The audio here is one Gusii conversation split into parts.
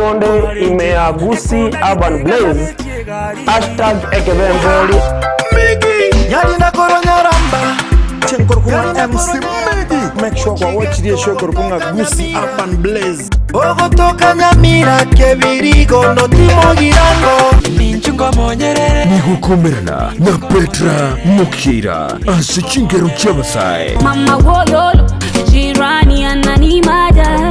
onde ime ya Gusii Urban Blaze, Hashtag ekebemberi. MC Miggy. Make sure kwa watch the show korkunga Gusii Urban Blaze. Nigokomerana na Petra Mokeira ase chingero chi'abasae. Mama wololo, jirani ananimada,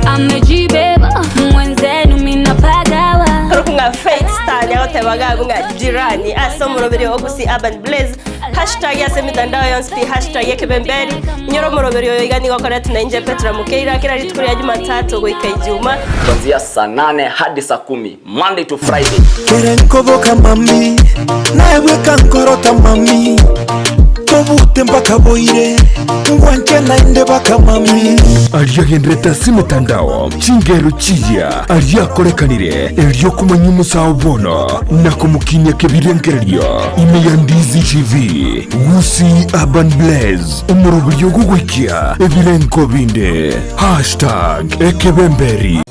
amejibeba mwenzenu minapagawa. Ng'a Faith Star niagoteba iga ng'a jirani ase omoroberi o Gusii Urban Blaze Hashtag ase emetandao yonsi pi hashtag ekebemberi. Inyora omoroberio oyo iga nigo okoretwe na inche Petra Mukeira kera rituko ria Jumatatu goika Ijuma. Kuanzia saa nane hadi saa kumi Monday to Friday. Kere nkoboka mami, naye bweka nkorota mami, tobute mpaka boire, ngwanche naende baka mami. Aria agenderete ase emetandao, chingero chiria aria akorekanire, erio komanya omosao bono na komokinia kebirengererio ime ya Ndizi TV, Gusii Urban Blaze, omoroberio ogogoikia ebirengo binde. Hashtag ekebemberi.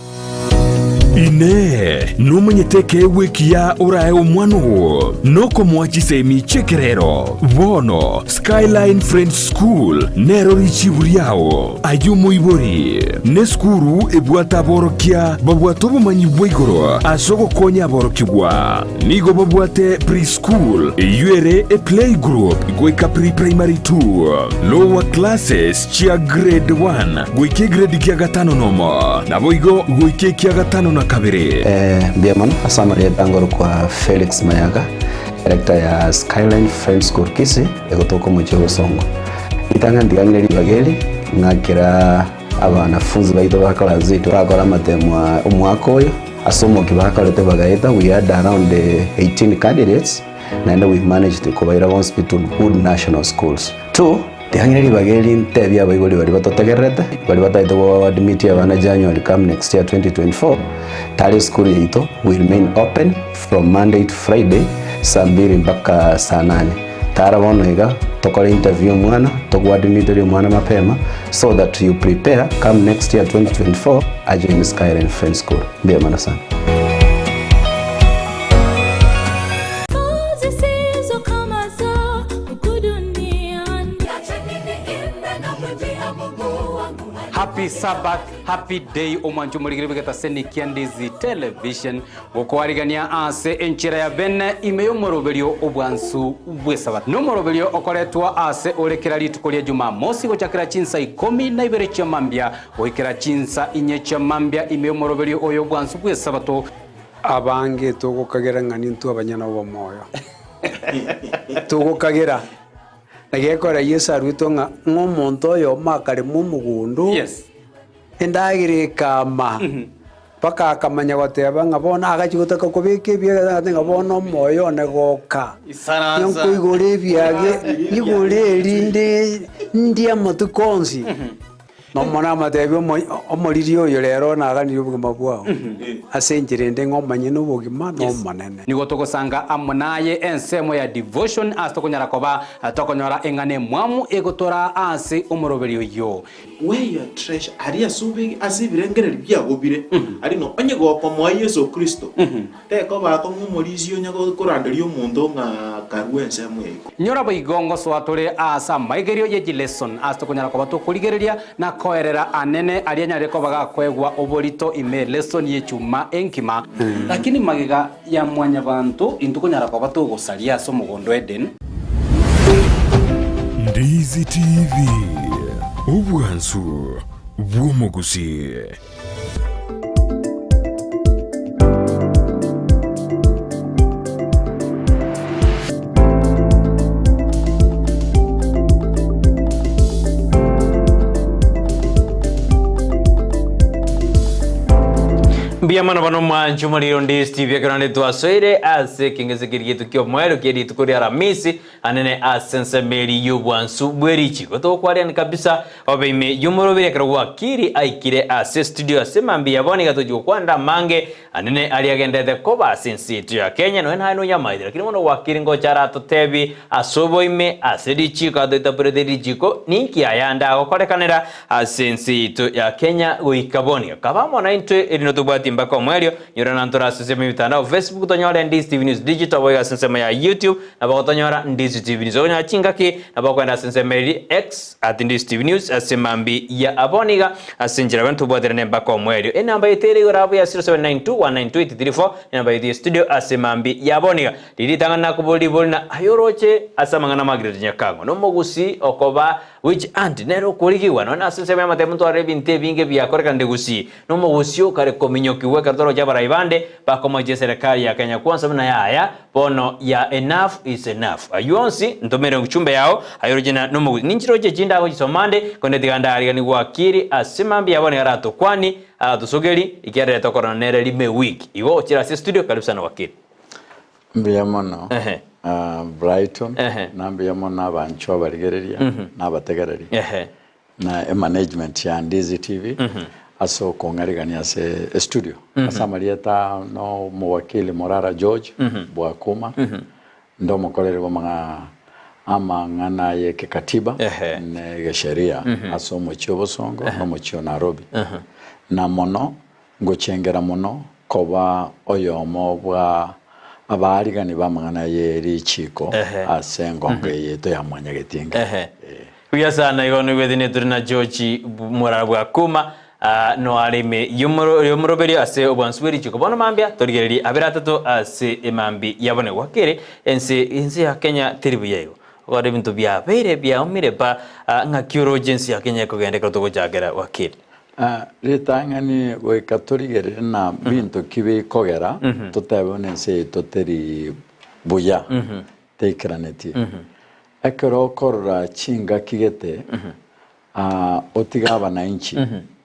Inee! Nomanyete ekeegwa ekiya orae omwana oo nokomoa chisemi chi'ekerero? Bono Skyline Friends School nero richibu riao. Aye omoibori, nesukuru ebwate aborokia babwate obomanyi bwa igoro ase ogokonya aborokigwa. Nigo babwate pre-school eyio ere eplaygroup goika pre-primary 2, lower classes chia grade 1 goika egrade kia gatano nomo, naboigo goika ekia gatano na kabere. Mbuya mono ase amarieta ngorokwa Felix Mayaga, director ya Skyline Friends School Kisii, egotoka omochie o Bosongo. Ritang'ani ndigang'ire ribaga eri, ng'akera abanafunzi baito ba class eight bakora amatemo aa omwaka oyo, ase omokia bakorete bagaeta, we had around 18 candidates, naende we managed kobaira bonsi pi to good national schools. Two, Tiang'ire ribaga eri ntebie abaibori baria batotegererete, baria batagete go admit abana January come next year 2024, tari esukuru yaito we remain open from Monday to Friday saa mbiri mpaka saa nane. Tara bono iga tokore interview omwana, togoadmiterie omwana mapema so that you prepare come next year 2024 ajoin Skyline Friends School. Mbuya mono sana. Happy Sabbath, happy day omwancho omorigire bw'egetaseni kia Ndizi Television gokoarigania ase enchera ya bene ime y'omoroberio obwansu bw'esabato. Nomoroberio okoretwa ase ore kera rituko ria Jumamosi gochakera chinsa ikomi na ibere chia mambia goikera chinsa inye chia mambia ime y'omoroberio oyo obwansu bw'esabato. Abange togokagera ng'a nintwe abanyene obomoyo. Togokagera. Na gekora Yeso arwetwe ng'a ng'a omonto oyomo akarema omogondo, Yes. endagera ekama, mpaka akamanya goteba ng'a bono agachia gotaka kobeka ebiage agateba ng'a bono omoyo one goka. Isaransa. Nkoigora ebiage, nyigore erinde ndie amatuko onsi. Nomonene amoteebie, Omoriri oyo rero naganirie obogima bwao, ase enchera ende ng'a omonyene obogima n'Omonene. Nigo togosanga amo naye ensemo ya devotion ase tokonyara koba tokonyora eng'ana emwamu egotoraa ase omoroberio oyio. Where your treasure, aria ase obege ase ebirengererio biago bire, aria ng'a onye gokomoa Yeso Kristo, tekoba akong'u omorisia onye koranderia omonto ng'a karue ensemo ya iko. Nyora boigo ngosoa tore aase amaigerio ye chileson ase tokonyara koba tokorigereria na koerera anene aria anyarire koba gakoegwa oborito ime elesson y'echuma enkima. Lakini magega ya mwanyabanto intwe konyara koba togosaria ase omogondo o Eden. Ndizi TV, obwansu bw'omogusii. Mbuya mono bono mwanche omorero onde Steve ekero naende twasoire ase ekeng'ese keria gieto ki'omoerio kie rituko ria Aramisi anene ase ensemo eria y'obwansu bwe richiiko. Togokwarerani kabisa Obe ime y'omoroberi ekero Wakili aikire ase studio ase mambia ya bono iga tochia gokwanera amange anene aria agenderete koba ase ense yaito ya Kenya nonya naye nonyamaete lakini bono Wakili ngocha aratotebi ase oboime ase richiiko atoitaporete richiiko ninki ayande agokorekanera ase ense yaito ya Kenya goika bono iga kaba amo naintwe erinde tobwatie. mpaka omoerio, nyora na ntore ase ensemo y'emitandao Facebook tonyore Ndizi TV News Digital boigo ase ensemo ya YouTube nabo gotonyora Ndizi TV News. Okonyora chingaki nabo okoenda ase ensemo eri X at Ndizi TV News ase mambi ya abwo niga ase enchera bene tobwaterane mpaka omoerio. Enamba yaito ere igoro abwo ya 0792192834 enamba yaito ya studio ase mambi ya abwo niga. Riria ritang'ani nakoboria ribori na aye oroche ase amang'ana amagireti nyakang'o nomogusi okoba Which aunt nere okorigigwa nonya ase ensemo y'amatemo ntwarore ebinto ebinge biakorekanire gusii nomogusii okare kominyokigwa ekero toroche abarai bande bakomochia eserekari ya Kenya kwansa buna yaya bono ya enough is enough aywo onsi ntomere ujumbe yao aye oroche na nomogusii ninchiroche echinde agochisoma ande korende tiga ndariganigwe akiri ase mambia bono iga aratokwani aratosogeri ekiagera tokorana nere rimo ewiki igo ochire ase estudio karibu sana wakili. Mbuya mono Brighton, na mbuya mono abanchwa abarigereria na abategereri na emanagement ya Ndizi TV ase okong'arigania ase estudio. Ase amarieta no omowakili Morara George Bwakuma, nde omokoreri bw'amang'a amang'ana y'ekekatiba na egesheria ase omochie o Bosongo na omochie o Nairobi. Na mono Ngochengera mono koba oyomo bwa abaarigani b'amang'ana ye richiiko ase engongo eye yaito ya Mwanyagetinge. Buya sana igo noigwete netore na George Morara bwa Kuma no are ime y'omoroberio ase obwansu bwe richiiko. Bono mambia torigererie abere atato ase emambi yabone gwakere ense ense ya Kenya teri buya igo. Okore ebinto biabeire biaumire pa ng'aki oroche ense ya Kenya ekogenda ekero togochakera gwakere. Ritang'ani goika torigererie na binto ki bikogera totebe buna ense yaito teri buya, teikeranetie. Ekero okorora chingaki gete, otige abanainchi,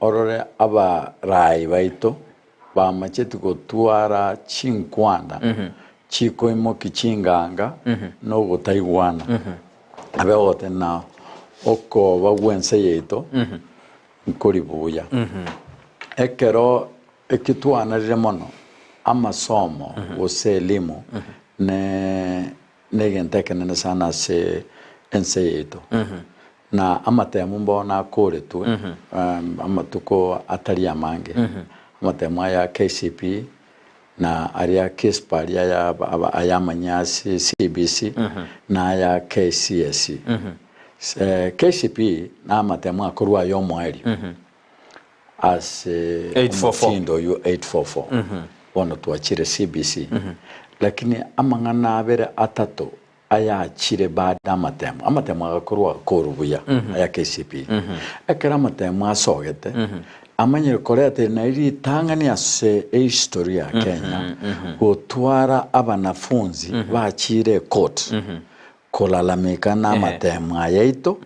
orore abarai baito bamacheti gotwara chinkwana chikoimokia chinganga na ogotaigwana, abe ogotenena okoba gw'ense yaito. Nkori buya. Ekero eki twanarire mono, amasomo gose elimu ne negento ekenene sana ase ense yaito. Na amatemu mbono akoretwe amatuko atari amange, amatemu aya KCPE na aria KISPA aria aya ayamanyasi CBC na aya KCSE. KCPE na amatemo akorwa aya omoerio ase 844. omotindo oywo 844 bono twachire CBC lakini amang'ana abere atato ayachire baada amatemo amatemo agakorwa akorwa buya aya KCPE ekero amatemo asogete amanyire koreta naye ritang'ani ase ehistory ya Kenya gotwara abanafunzi bachire ecourt Kolalamika namateemo ayaito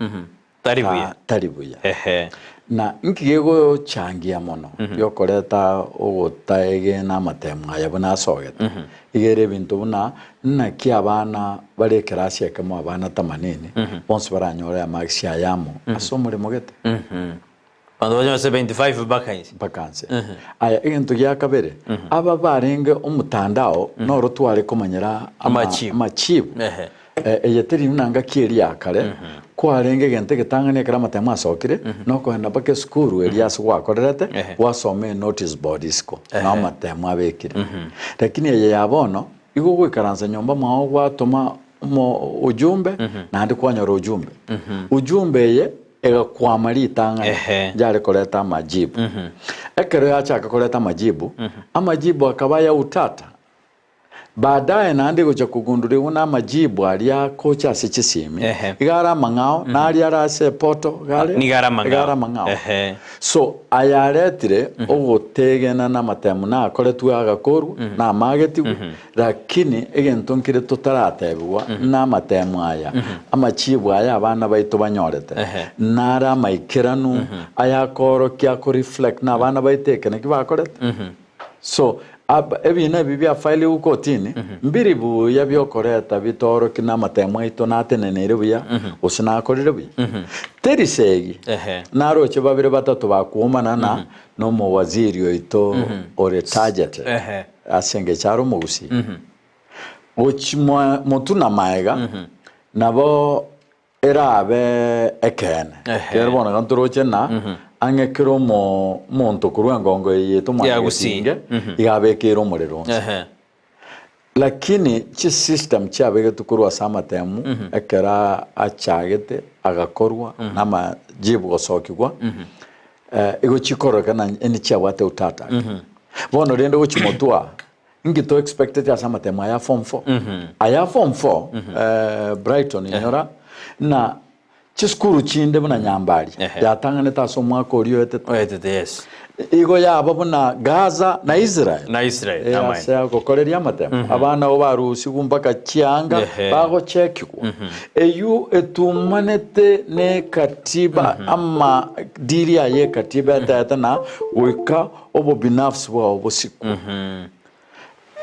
Tari buya. tari buya. Ehe. Na nki gegochangia mono giokoreta ogotaegena amatemo aya buna asogete? Iga ere ebinto buna naki abana bare ekerasi ekemo abana tamanini bonsi baranyore amarks ayamo ase omoremo gete. Abanto banyore 75 mpaka inse. Mpaka nse. Aya egento gia kabere, aba barenge omotandao noro tware komanyera ama- Amachibu. amachibu. Ehe. Eh, eye teri buna ngaki eria ya kare, kwarenge egento egetang'ani ekero amatemo asokire, nokogenda mpaka esukuru eria ase gwakorerete, Ehe. gwasoma enotice board isiko, Ehe. nao amatemo abekire. Lakini eye ya bono, igo ogoikaransa nyomba mwao gwatoma omo ujumbe, naende kwanyora ujumbe. Ujumbe eye, Egakwama ritang'ani, Ehe. yare koreta amajibu. Ekero yachaka koreta amajibu, amajibu akaba aya utata. Baadaye naende egocha kogundurigwa na amajibu aria akocha ase chisimi, Ehe. iga are amang'ao, na aria are ase epoto gare Nigo are amang'ao. iga are amang'ao. Ehe. So ayaretire ogotegena na amatemu nakoretwe agakorwa, na amagetigwe, Lakini egento nkere totaratebigwa namatemo aya, amachibu aya abana baito banyorete, nare amaikeranu ayakoorokia akoreflect na abana baito eke naki bakorete. So ab ebina ebi bia file kotini mbiri buya biokoreta bitooroki na amatemo aito nateneneire buya gose nakorire buya. Teri segi, naroche babere batato bakoomana na nomowaziri oito ore targeted. Ase engencho are omogusii, gochia motwe na maega, nabo erabe ekeene. Ekiagera bono iga ntoroche ng'a. Ang'e kera omo omonto korwa engongo eye yaito Ya Gusii. Mwanyagetinge iga abekeire omorero onsi. Ehe. Lakini chisystem chiabegetwe korwa ase amatemu ekero achagete agakorwa na amajibu gosokigwa igo chikororekana eni chiabwate utata ake. Bono rende gochimotwa inki to expectete ase amatemu aya form four? Aya form four Brighton inyora na Chisukuru chinde buna Nyambaria yatang'anete ase omwaka oria oetete. Oetete, yes. Igo yaba buna Gaza na Israel. Na Israel, Eh, amaene. ase agokoreria amatemo. Abana abo barusigwe mpaka chianga bagochekigwa. Eyio etumanete ne ekatiba ama diri aye ekatiba etete na goika obobinafsi bwao bosikwe.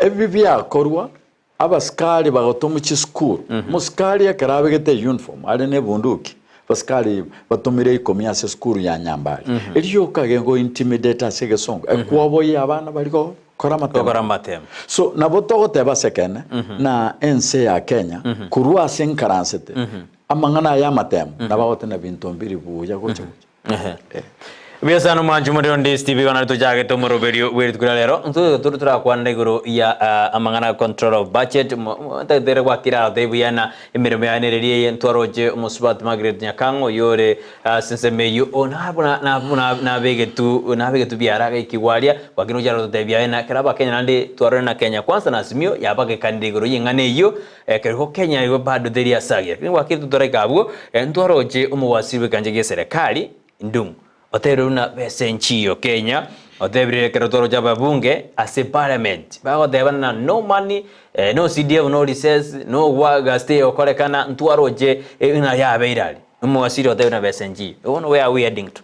Ebi biakorwa Abasikari bagatomwa chisukuru. Omosikari ekero abegete euniform are ne ebunduki, abasikari batomire ikomi ase esukuru ya Nyambari. Erio okage go intimidate ase egesongo, ekwoboyia abana baria gokora amatemo. Gokora amatemo. So nabo togoteba ase ekeene, na ense ya Kenya, korwa ase nkaransete, amang'ana aya amatemo, nabo agoteba binto mbiri buya gocha gocha. Buya sana omwanchi omorero onde Steve igo nari tochagete omoroberio bwe rituko ria rero ntwe tore torakwanera igoro ya ah, amang'ana a control of budget ntagetere gwakire arote buya na emeremo yaye nereri eye ntwaroche omosubati Margaret Nyakang'o oyio ore ase ensemo eyio o nabo na- nabo na- nabegetu nabegetu biara agaikigwa aria gwakire gochia gototebia aye na ekero abakenya naende twarore na Kenya kwanza na Azimio yabagekanire igoro y'eng'ana eyio Ekero Kenya igo bado teri ase agiya, lakini gwakire totoraika abwo, ntwaroche omowasiri bw'ekeancha gie serikali Ndung'u otebire buna besa enchiyo Kenya, otebire ekero twaroche ababunge ase parliament bagoteba na no money, no CDF, no recess, no gwa stay okorekana ntwaroche ng'a yabeire aria. Omowasiri otebire buna besa enchiyo. Bono where are we heading to?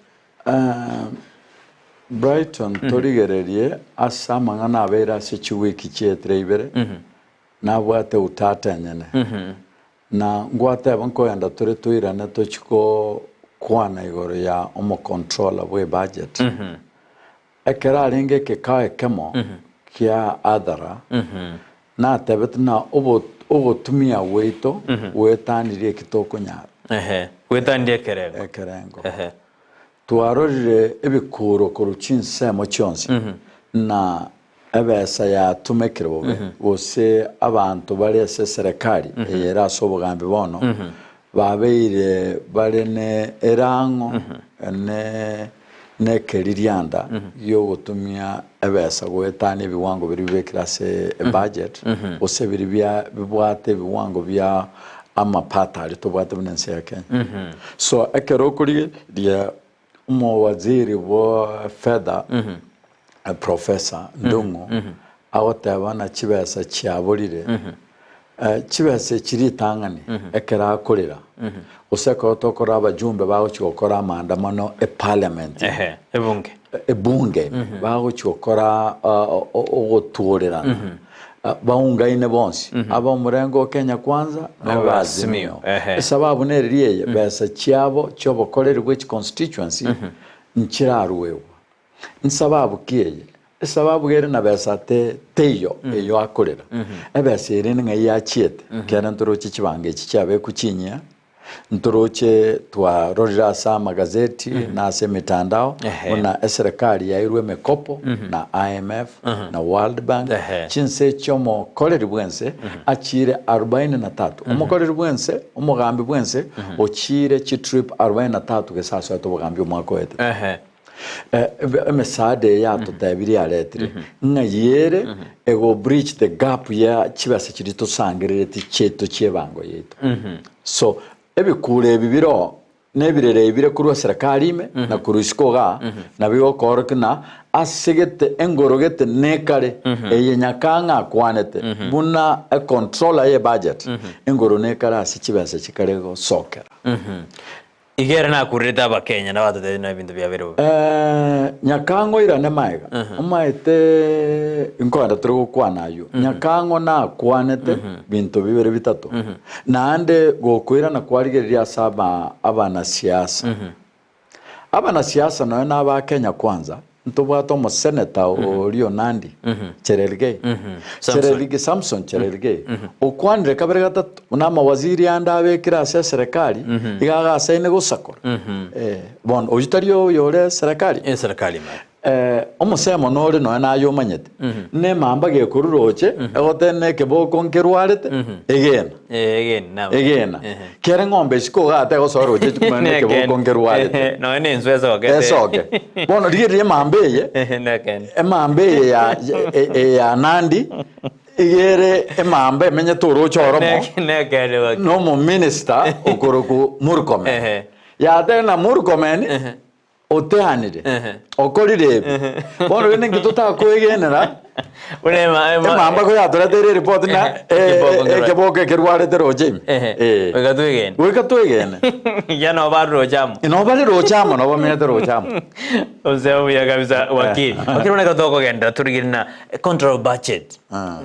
Brighton torigererie ase amang'ana abeire ase chiwiki chietire ibere, Nabwate utata enyene, na ngwateba nkoenda tore toirane tochie gokwana igoro ya omocontroller bwe budget. Ekero arenge ekekao ekemo kia hadhara, natebete na obo ogotumia gwaito goetanirie eki tokonyara. Ehe, goetanirie ekerengo. Ekerengo. Ehe. Twarorire ebikuuro korwa chinsemo chionsi, na ebesa yatumekire bobe, gose abanto bare ase eserekari eye ere ase obogambi bono, babeire bare ne erang'o ne nekeririanda giogotumia ebesa goetania ebiwango biria bibekire ase ebudget, gose biria bia bibwate ebiwango bia amapato aria tobwate buna ense ya Kenya. So ekero okorigereria omowaziri bwa fedha Professor Ndung'u agoteba ng'a chibesa chiaborire, chibesa echi ritang'ani ekero akorera gose ekero tokorora abajumbe bagochia gokora amaandamano eparliament ime, Ehe, ebunge. ebunge ime bagochia gokora ogotuorerana baungaine bonsi aba omorengo o Kenya Kwanza na Na oba Azimio, Azimio. ehe. Esababu nereri eye, besa chiabo chiobokoreri bwe chiconstituency nchiraruegwa. Nsababu ki eye? Esababu ere na besa te teiyo eyo akorera. Ebesa ere ng'ai yachiete, ekiagera ntoroche chibanga echi chiabekwa chinyia, ntoroche twarorire ase amagazeti na ase emitandao Ehe. buna eserekari yairwe emekopo na IMF na World Bank, Ehe. chinse chiomokoreri bwense achiire arubaini na tatu. Omokoreri bwense, omogambi bwense ochiire chitrip arubaini na tatu gese asoete obogambi omwaka oetete. Ehe. Emesaada eye yatotebirie yaretire ng'a yere ego bridge the gap ya chibesa chiria tosangerereti chiaito chiebango yaito. So ebikuro ebi bire oo na ebirero ebi bire korwa serikali ime na korwa isiko igaa nabo bigokoorokia ng'a ase gete engoro gete nekare eye Nyakang'a akwanete buna econtroller ye budget engoro nekare ase chibesa chikare gosokera. Iga ere nakurerete Abakenya na abatotebia na ebinto biabeire bobe. Eh, Nyakang'o oirane maega, omaete nkoenda tore gokwana ayio. Nyakang'o nakwanete binto bibere bitato, naende gokoirana kwarigereria ase aba abanasiasa. Abanasiasa nonya na aba Kenya Kwanza, Ntobwate omoseneta oria o Nandi, Cherargei. Cherargei, Samson Cherargei, okwanire kabere gatato buna amawaziri ande abekire ase eserekari, iga agasaine gosakora. Eh, bono oyio tari oyore eserekari? Eserekari ime. Eh, omosemo nore nonya naye omanyete, nemamba gekorwa roche, egotena ekeboko nkerwarete, egena. Egena. Egena. Kere ng'ombe isiko iga tegosoa roche chikumanya na ekeboko nkerwarete. Nonya na enswe esogete. Esoke. Bono rigereria emamba eye, Nekene. emamba eye ya eye ya Nandi, iga ere emamba emenyete oroche oromo, Nekene baki. na omominister okorokwa Murkomen. Yateba na Murkomen, Oteanire, okorire ebi. Bono rende inki totakoegenera? Emamba koyatoreteire eripoti na ekeboko ekerwarete roche ime. Goika twegene. Goika twegene. Ekiagera nabo bare roche amo. Nabo bare roche amo, nabo bamenyete roche amo. Onsemo buya kabisa wakili. Wakili bono ekero tokogenderera torigereria na control budget.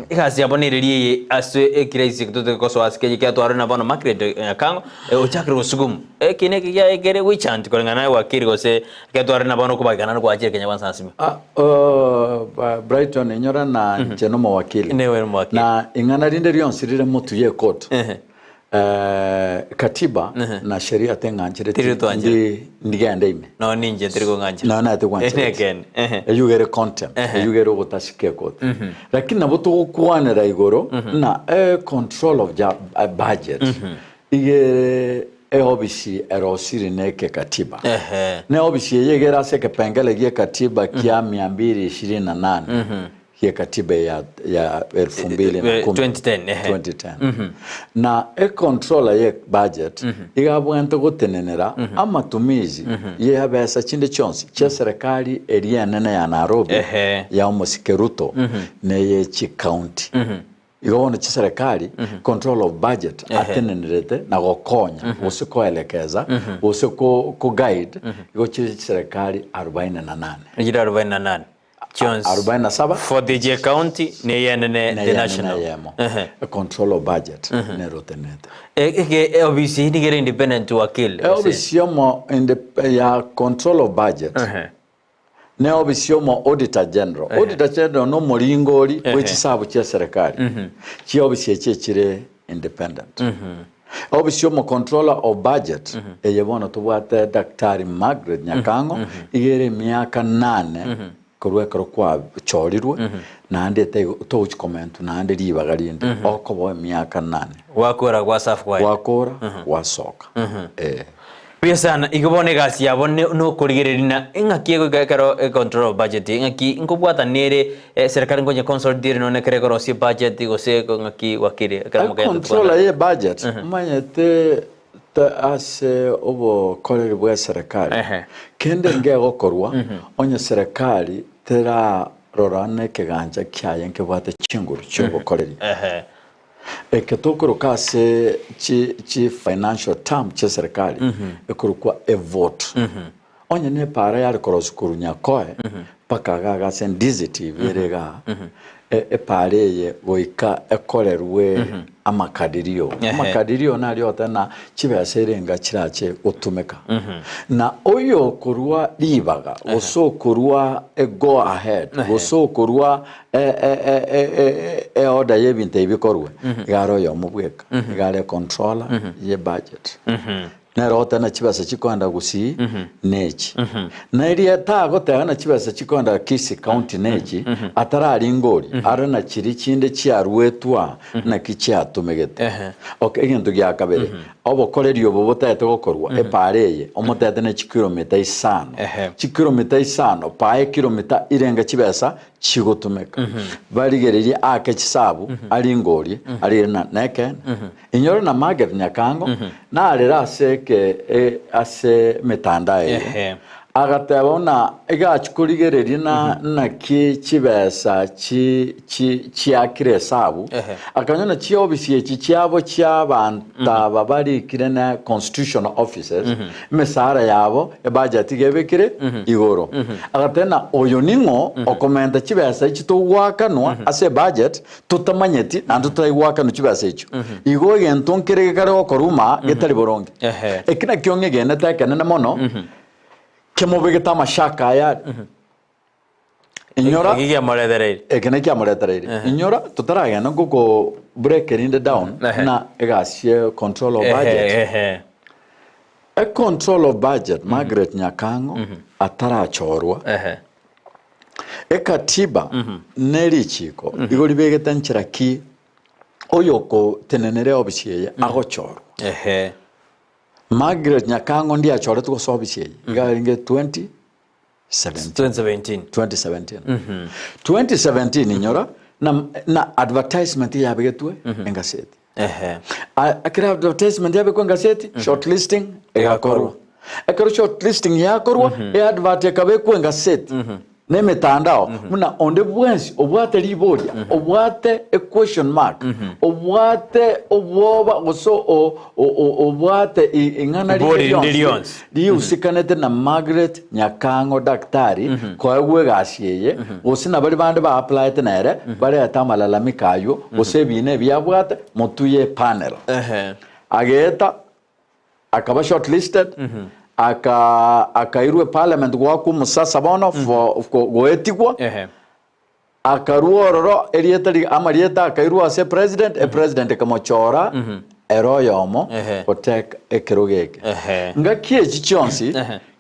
Egasi yabo nereri eye ase ekirahisi tote gosoa ase kenya ekiagera twarorire na bono Margaret Nyakango ochakire gosuguma. Eki neki gia ekere goichanti koreng'ana naye wakili gose ekero twarorire na bono okobagekana nkwachire kenya kwansa ase ime. Brighton inyora na inche nomowakili. Newe nomowakili. Na ing'ana rinde rionsi rire motwe ye court. Katiba na sheria teng'anchereti Tiri twanchera. ndi ndigende ime. Nonya ninche tiri kong'anchera. Nonya naye tegwanchereti. Ekeene. Ehe. Eyio iga ere contempt, Ehe. eyio iga ere ogotasika ekoti. Lakini nabo togokwanera igoro ng'a e control of ja budget iga ere eofisi erosiri na ekekatiba. Ehe. Na eofisi eye iga ere ase ekepengele gie katiba kia mia mbili ishirini na nane gie katiba ya ya elfu mbili na kumi. 2010, ehe. 2010. Na econtroller ye budget iga abwenerete gotenenera amatumizi ye ebesa chinde chionsi chia serikali eria enene ya Nairobi Ehe. ya omosike Ruto na eye chicounty. Igo bono chiserekari control of budget Ehe. atenenerete na gokonya gose koelekeza gose ko ko guide igo chire chiserekari arobaini na nane. Chire arobaini na nane. Chionsi. Arobaini na saba. For the je county ne yenene Ne the yenene national. eyemo. Ehe. Control of budget nero otenenete. Eke ofisi nigo ere independent wakili. Eofisi yomo inde- ya control of budget Ehe. ne ofisi yomo auditor general. Auditor general no omoringori bwe chisabu chia serikali. Chiofisi echi echire independent. Ofisi yomo controller of budget eye bono tobwate Daktari Margaret Nyakang'o iga ere emiaka nane korwa ekero kwachorirwe naende etaigo togochi komentwa naende ribaga rinde okoboa emiaka nane. Gwakora gwasafu kwaye. Gwakora gwasoka eh. Buya sana, igo bono egasi yabo nokorigereria na eng'aki egoika ekero econtrol of budget, eng'aki nkobwatana ere eserekari nkonye consolidate ere nonye ekero ekorosia ebudget gose ng'aki gwakire ekero mokogenda Econtroller ye budget omanyete ase obokoreri bwa eserekari kende ngegokorwa onye serikali terarora na ekegancha kiaye nkebwate chinguru chiobokoreri. Eke tokoroka ase chi chi financial term chia serikali ekorokwa a vote. Onye ne epaara yare koroswa korwa Nyakoe mpaka iga iga ase Ndizi TV ere igaa, epaara eye goika ekorerwe amakadirio. Amakadirio naria ogoteba ng'a chibesa ere enga chirache gotumeka. Na oyo okorwa ribaga gose okorwa e go ahead gose okorwa Eorder y'ebinto ebi bikorwe iga are oyomo bweka, iga are econtroller ye budget. Nere ogoteba ng'a chibesa chikoenda Gusii nechi. Na eria tagoteba ng'a chibesa chikoenda Kisii county nechi, atararinga oria, are na chiria chinde chiaruetwe naki chiatumegete. Okay, egento gia kabere, obokoreri obo botagete gokorwa epaara eye, omotete ne chikilomita isano, chikilomita isano, paa ekilomita irenge chibesa chigotumeka. Barigererie aake chisabu, aringorie, arire na nekeene. Inyore na Margaret Nyakango narere ase eke e- ase emetandao eye, Ehe. agateba buna iga achia korigereria na naki chibesa chi chi chiakire esabu, Ehe. akanyora na chiofisi echi chiabo chia abanto aba barikire na constitutional offices, Emesara yabo ebudget iga ebekire igoro. Agateba ng'a oyo ning'o okomenta chibesa echi togoakanwa ase ebudget totamanyeti naende totaigoakanwa chibesa echio. Igo egento nkere gekare gokoruma getari boronge. Eki nakio ng'egenete ekenene mono kemobegete amashaka aya. Inyora Eki kiamoretereire. Eke naki kiamoretereire. Inyora totaragenda ngoko break erinde down na egasi ye control of budget. Ehe. E control of budget Margaret Nyakang'o atarachorwa. Ekatiba ne richiko igo ribegete nchera ki oyokotenenera eofisi eye agochorwa. Margaret Nyakang'o ndiachoretwe gose ofisi eye iga arenge 20 2017. 2017. 2017 inyora na, na advertisement yabegetwe engaseti. Ehe. A- Ekero advertisement yabekwa engaseti, shortlisting egakorwa. Ekero shortlisting yakorwa, eadvert ekabekwa engaseti na emetandao buna onde bwensi obwate riboria, obwate equestion mark, obwate obwoba gose o- o- o- obwate i- ing'ana rinde Ribori rinde rionsi rionsi. Riusikanete na Margaret Nyakang'o Daktari koegwa egasi eye, gose na baria bande ba-applyete nere barete amalalamiko ayio gose ebiina ebi abwate motwe ye panel. Ageeta akaba shortlisted aka akairwa eparliament goakwa omosasa bono for goetigwa. Akarua ororo erieta ri amarieta akairwa ase epresident, epresident ekamochora ere oyomo goteka ekerogo eke. Ngaki echi chionsi,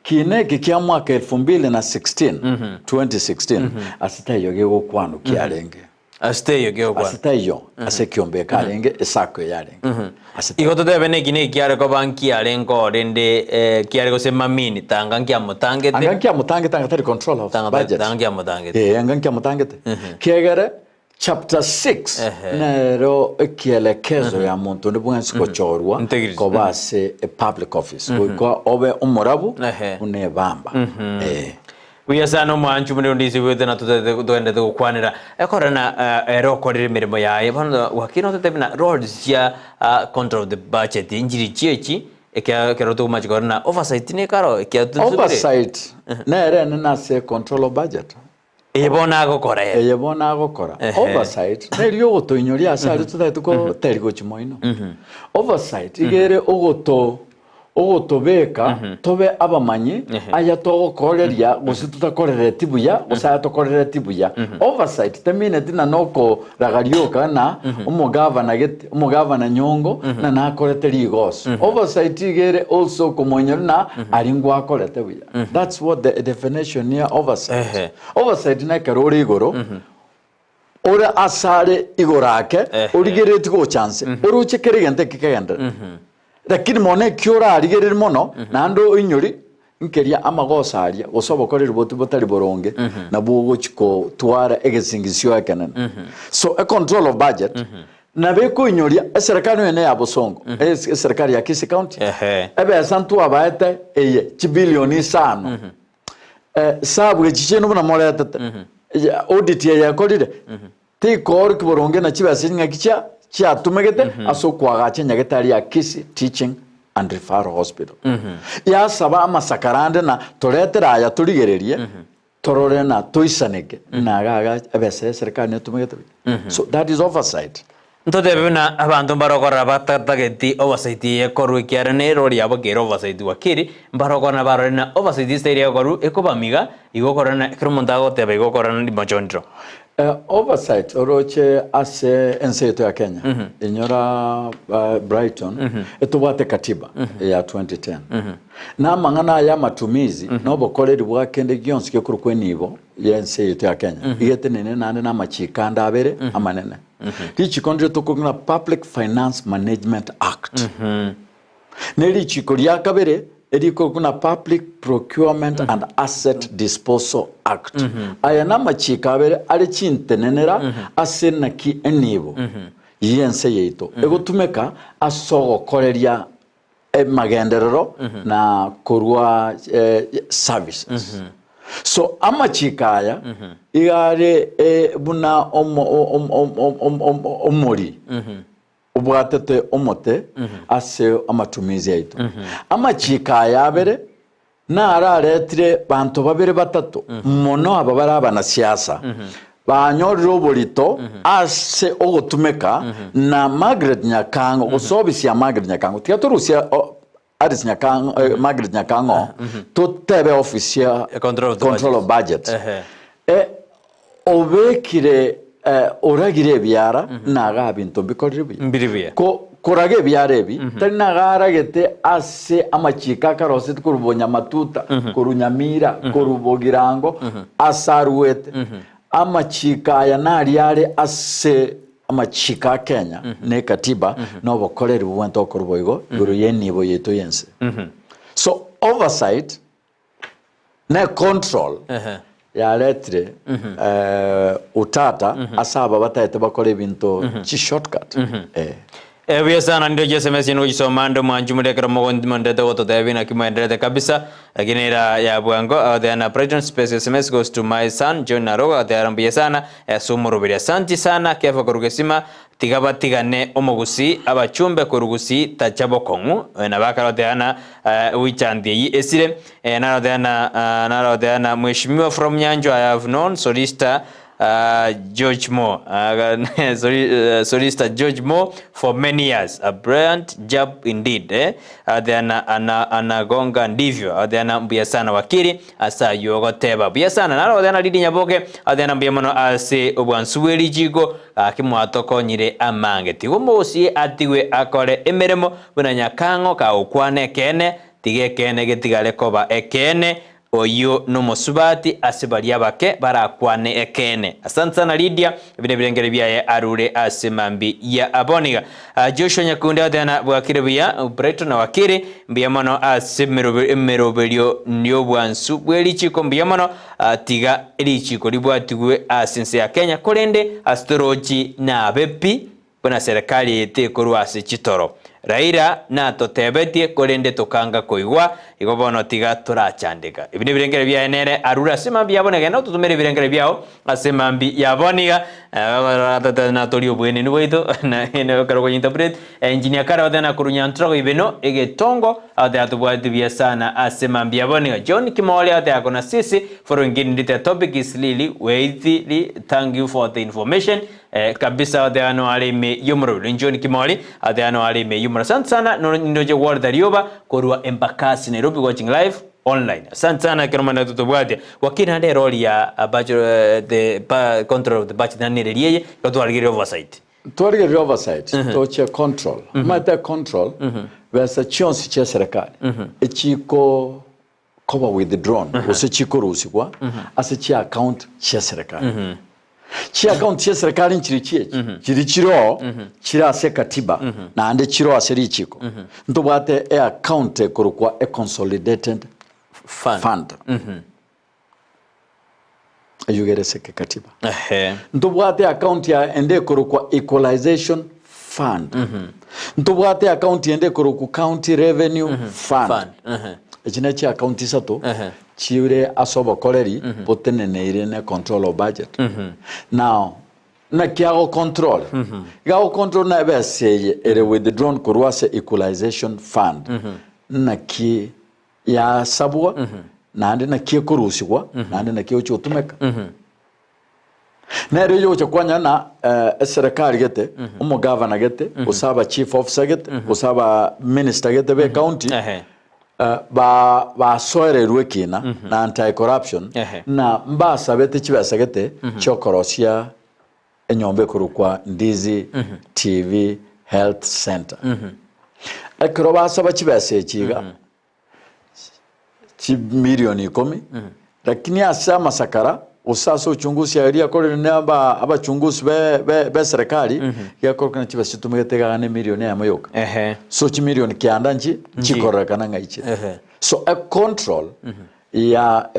kina eke kia mwaka elfu mbili na 16, 2016, ase taiyo gegokwanwa kiarenge. Ase taiyo gegokwanwa. Ase taiyo, ase ekiombe eke arenge, esako eye arenge. Ase Igo totebe neki neki kiare koba nkiarenge oo rende eh, kiare gose mamini tanga nkiamotangete. Anga nkiamotangete anga tari control of Tanga budget. tanga nkiamotangete. Eh, anga nkiamotangete. Kiegere chapter 6 Ehe. nero ekielekezo ya monto onde bwensi gochorwa Integrity. koba ase e public office goika obe omorabu Ehe. buna ebamba. Eh. Buya sana omwanchi omorero ndisibwete na totete togendete gokwanera ekorana eh, ere okorire emeremo yaye bono gwakire nototebie na roles chia ah, control of the budget nchiri chiechi ekia ekero tokomachi korora na oversight nekaro ekia tusubire Oversight nere enene ase control of budget. Eye bono agokora ere. Eye bono agokora. Ehe. Oversight neri ogotoinyoria ase aria totagete goteri gochia moino. Oversight iga ere ogoto ogotobeka tobe abamanyi aya togokoreria gose totakorereti buya gose aya tokorereti buya. Oversight temineti ng'a nokoragaria oka ng'a omogavana gete omogavana nyongo ng'a nakorete rigoso. Oversight iga ere also okomoinyora ng'a aria ngwakorete buya. That's what the definition ya oversight. Oversight nekero ore igoro Ore asare igoro ake, origereretie gocha nse, oroche kera egento eke kegenderere. Lakini mono ekio orarigererie mono, naende oinyori, nkeria amagoso aria, gose obokoreri botari botari boronge, nabwo ogochi kotwara egesingisio ekenene. So e control of budget, nabo ekoinyoria eserekari onye neya Bosongo, eserekari ya Kisii County, ebesa ntwabaete eye chibilioni isano, Esabu echi chiaino buna moretete, audit eye ekorire, tikoorokia boronge na chibesa echi ng'aki chia chiatumegete ase okoagacha enyagetari ya Kisii Teaching and Referral Hospital. Yasaba amasakara ande na toretere aya torigererie, torore na toisaneke ng'a iga iga ebesa ya eserekari netumegete buya. So that is oversight. Ntotebe buna abanto mbarokorora batatageti oversight eye ekorwe ekiagera nerori yabo kere oversight wakiri, mbarokorora barore na oversight ase eria ekorwa ekobamiga igo okorora na ekero omonto agoteba igo okorora na rimochondero. Oversight oroche ase ense yaito ya Kenya, inyora Brighton, etobwate katiba ya 2010. Na amang'ana aya amatumizi na obokoreri bwa kende gionsi gekorokwa enibo y'ense yaito ya Kenya, iga etenenire naende na amachiko ande abere amanene. Richiko ndire tokorokwa ng'a Public Finance Management Act. Ne richiko ria kabere erikorokwa ng'a Public Procurement and Asset Disposal Act. Aya namachiko abere are chintenenera ase naki enibo y'ense yaito egotumeka ase ogokoreria emagenderero na korwa services. So amachiko aya iga are buna omori obwatete omote ase amatumizi aito. Amachiko aya abere naro aretire banto babere batato mono aba bare abanasiasa Banyorire oborito ase ogotumeka na Margaret Nyakang'o, gose ofisi ya Margaret Nyakang'o. Tiga torusie Alice Nyakang'o, Margaret Nyakang'o, totebe ofisi ya Control of the Control of Budget. Budget. Obekire oragire ebiara naga binto mbikorire buya. Mbiri buya. Ko koraga ebiara ebi tari naga aragete ase amachiko akaroseti korwa bonyamatuta, korwa nyamira, korwa bogirango ase aruete. Amachiko aya naria are ase amachiko a Kenya na ekatiba na obokoreri bobwente okorwa boigo igoro y'enibo yaito y'ense. So oversight ne control yaretire utata ase aba bataete bakore ebinto chi shortcut eh. Buya sana ndio SMS yenu gochisoma ande omwanchi more ekero mogondete gototebia naki mwenderete kabisa lakini era ya bwango agoteana Brighton space SMS goes to my son John Narogo agoteara mbuya sana ase omoroberi asanti sana Kefa korwa Gesima Tiga batigane omogusii abachumbe korwa gusii tacha bokong'u nabo akarotea na wichanti eyio esire narotea na narotea na mheshimiwa from Nyanchwa I have known solicitor George Mo solicitor George Mo for many years a brilliant job indeed eh agotea na ana anagonga ndivyo agotea na mbuya sana wakili Ase ayio ogoteba, Buya sana, naro goteba na Lidia Nyaboke, agoteeba na mbuya mono ase obwansu bwe richiiko, gaki mwatokonyire amange. Tiga omogosie atigwe akore emeremo buna nyakang'o kagokwana ekeene, tiga ekeene getigare koba ekeene, oyio nomosubati ase baria abake barakwane ekeene. Asante sana Lidia, ebi nebirengererio biaye arure ase mambia ya aboniga. Joshua Nyakundi agoteba na bwakire buya, Brighton na Wakiri, Mbuya mono ase emeroberio y'obwansu bwe richiiko, mbuya mono, tiga richiiko ribwatigwe ase ense ya Kenya, korende ase torochi nabe pi buna serikali eye tekorwa ase chitoro. Raila natotebetie korende tokanga koigwa, igo bono tiga torachandeka. Ebi nebirengererio biaye nere arure ase mambia yabo negenda ototomere ebirengererio biao Ase mambia ya bono iga, natorie oboenenu bwaito, na ekero okonya-interpret, engineer kare oteba na korwa Nyantrogo Ibeno, egetongo, agoteba tobwate buya sana ase mambia ya bono iga. John Kimori agoteba kona sisi, following in the topic is really worthy, thank you for the information, kabisa agoteba no are ime y'omorobio. John Kimori agoteba no are ime y'omorobio. Asante sana, nonye Walter Rioba korwa Embakasi Nairobi watching live. Online. Asante sana ekero omanyete totobwatia. Wakili naende erori ya budget, the control of the budget naende nereri eye igo twarigereria oversight. Twarigereria oversight toche control. Omanyete control besa chionsi chia eserekari echiko koba withdrawn gose chikorusigwa ase chi account chia eserekari. Chiakaunti chi'eserekari nchiri chi'echi, chiri chiroo chire ase ekatiba naende chiroo ase richiko. Ntobwate eakaunti ekorokwa econsolidated fund. Eyio iga ere ase ekatiba. Ntobwate eakaunti ende ekorokwa equalization fund. Ntobwate eakaunti ende ekorokwa county revenue fund. Echi ne chiakaunti isato Chiure ase obokoreri boteneneire ne control of budget. Now, naki ago control? Iga ago control na ebesa eye ere withdrawn korwa ase equalization fund. Naki yasabwa, naende naki ekorusigwa, naende naki egochia gotumeka. Nere oyio ogocha kwanyora na eserekari gete, omogavana gete, gose aba chief officer gete, gose aba minister gete be county, ba basoererwe ekina na anti corruption, na mbasabete chibesa gete chiokorosia enyomba ekorokwa Ndizi TV Health Center. Ekero basaba chibesa echi iga, chimilioni ikomi, lakini ase amasakara gose ase uchunguzi aria akorire na aba abachunguzi be be beserikali gekorokana chibesa chitumegete iga ne emilioni eyemo yoka. So chimilioni kianda nchi nchikororekana ng'a ichire. So a control ya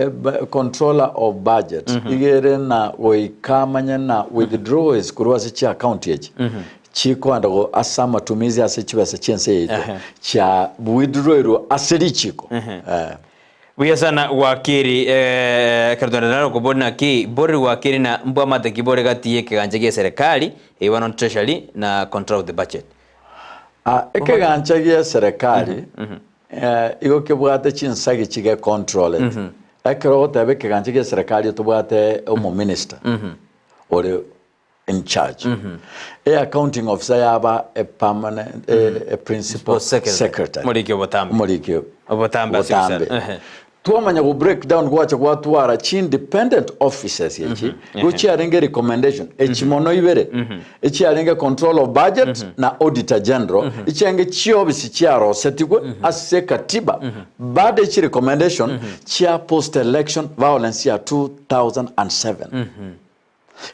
controller of budget iga ere na goika amanye na withdrawals korwa ase chiaccount echi chikoenda go ase amatumizi ase chibesa chi'ense yaito chia withdrawirwe ase richiko. Eh. Buya sana wakiri ekero twaenderera naro kobori naki borori wakiri na mbwamate ki bore gati y'ekegancha gie serikali eyio bono treasury na control of the budget. Ah, ekegancha gie serikali igo kebwate chinsagi chige controlete. Ekero ogoteba ekegancha gie serikali tobwate omominister ore in charge. E accounting officer yaba a permanent a principal Secretary. secretary. Omoriki obotambe. Omoriki Obotambe ase obotambe. ebisaku. Ehe. Twamanya go break down gwacha gwatwara chi independent offices echi igo chiarenge recommendation echi mono ibere echiarenge control of budget na auditor general echiarenge chiofisi chiarosetigwe ase katiba baada echi recommendation chia post election violence ya 2007.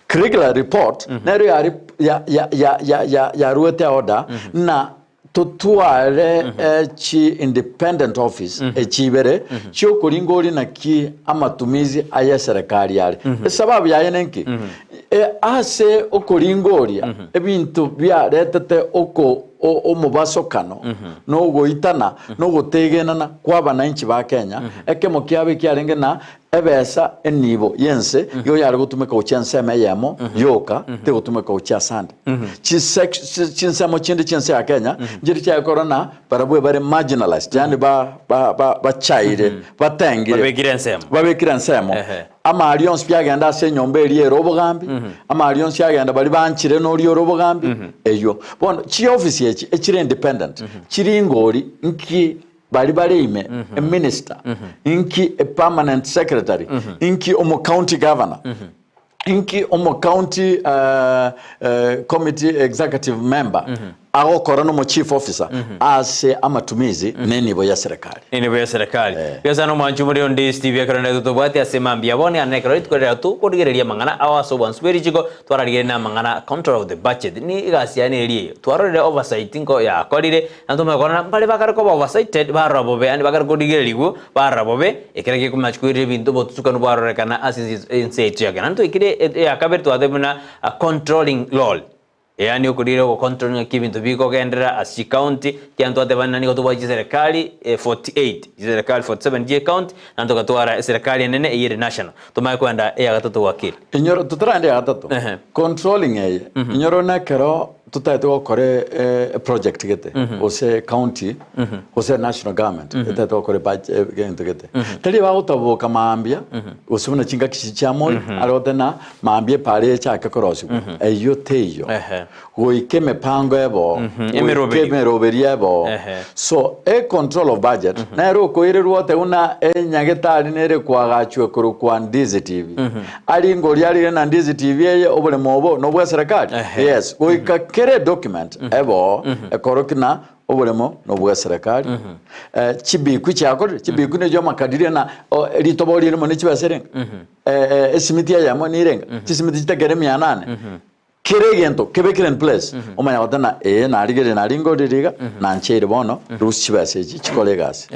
Kriegler report nero yari ya ya ya ya ya yaruete order na totware eh, chi independent office echi ibere chiokoringa ori naki amatumizi aye serikali are esababu yaye nenki e, ase okoringa oria ebinto biaretete oko o- omobasokano na ogoitana na ogotegenana kwa abananchi ba Kenya ekemo kiabo ekiarenge na Ebesa enibo y'ense igo yare gotumeka gochia ensemo eyemo yoka, tegotumeka gochia asande. Chisec- Chinsemo chinde chi'ense ya Kenya nchiri chiaye na barabwo bare marginalized, yaani ba- ba- ba- bachaire, batengire, Babekire ensemo. babekire ensemo. Ehe. Amari onsi pi agenda ase enyomba eria ere obogambi, amari onsi agenda baria banchire noria ore obogambi, eywo. Bono chiofisi echi echire independent, chiri ngori nki Baria bare ime, eminister, inki epermanent secretary, inki omo county governor, inki omo county committee executive member agokora nomo chief officer ase amatumizi nenibo ya serikali. Nenibo ya serikali. Bia sana omwanchi omorero onde Steve ekero ndete tobwate ase mambia bono yane ekero rituko riria tokorigereria amang'ana ao ase obwansu bwe richiko twararigereria na amang'ana control of the budget ni egasi yane eria eyo twarorire oversight nko yakorire Naintwe tomanye korora mbare bakare koba oversighted barora bobe, yaani bakare korigererigwa barora bobe, ekero gekomanya koirera ebinto obotutukanu bwarorekana ase ense ense yaito ya Kenya. Naende twaikire eyakabere twatebia buna controlling role, yaani okorire ogocontrol ng'aki ebinto bikogenderera ase chicounty, ekiagera twateba ng'a nigo tobwate chiserekari 48, chiserekari 47 chie ecounty, naende togatwara eserekari enene eyio ere national. Tomanye koenda eyagatato gwakire. Inyora, totaragenda eyagatato, controlling eye, inyora nekero Totagete gokora eproject gete gose ecounty gose national government etagete gokora ebudget egento gete. Tari bagotaboka mambia gose buna chingaki chiria chia moi are gote na mambia epara echake korosigwa eyio teiyo. Goika emepango ebe oo, goika Emeroberio. emeroberio ebe oo. So e control of budget nere okoirerwa ote buna enyagetari nere koagachwa korokwa Ndizi TV. Aringe oria arire na Ndizi TV eye oboremo obo nobwa serikali? Yes. Goika kera edocument ebe oo ekorokia na oboremo nobwa serikali. Eh, chibikwi chiakorire, chibikwi nechio amakadirio na o, ritobo ririmo ne chibesa erenga? Eh, eh, esimiti eyemo nirenga? Chisimiti chitakere mia nane. Kera egento kebekire in place, omanya goteba ng'a ee narigereire naringorire iga, nancheire bono, rusia chibesa echi chikore egasi.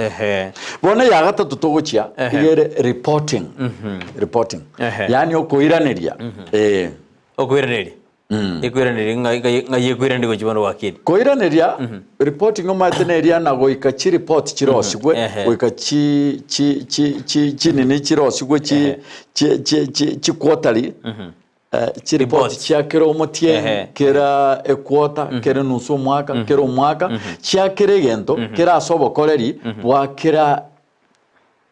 Bono eya gatato togochia, iga ere reporting, reporting. Yaani okoiraneria, ee. Okoiraneria? Ekoiraneria ng'ai ng'ai ng'ai ekoiraneria gochia bono gwakire? Koiraneria, reporting omanyete neria na goika chireport chirosigwe, goika chi chi chi chi chinini chirosigwe chi chi chi chi chiquarterly, Chiripoti chia kera omotienyi, kera equota, kera enusu omwaka, kera omwaka, chia kera egento kere ase obokoreri bwa kera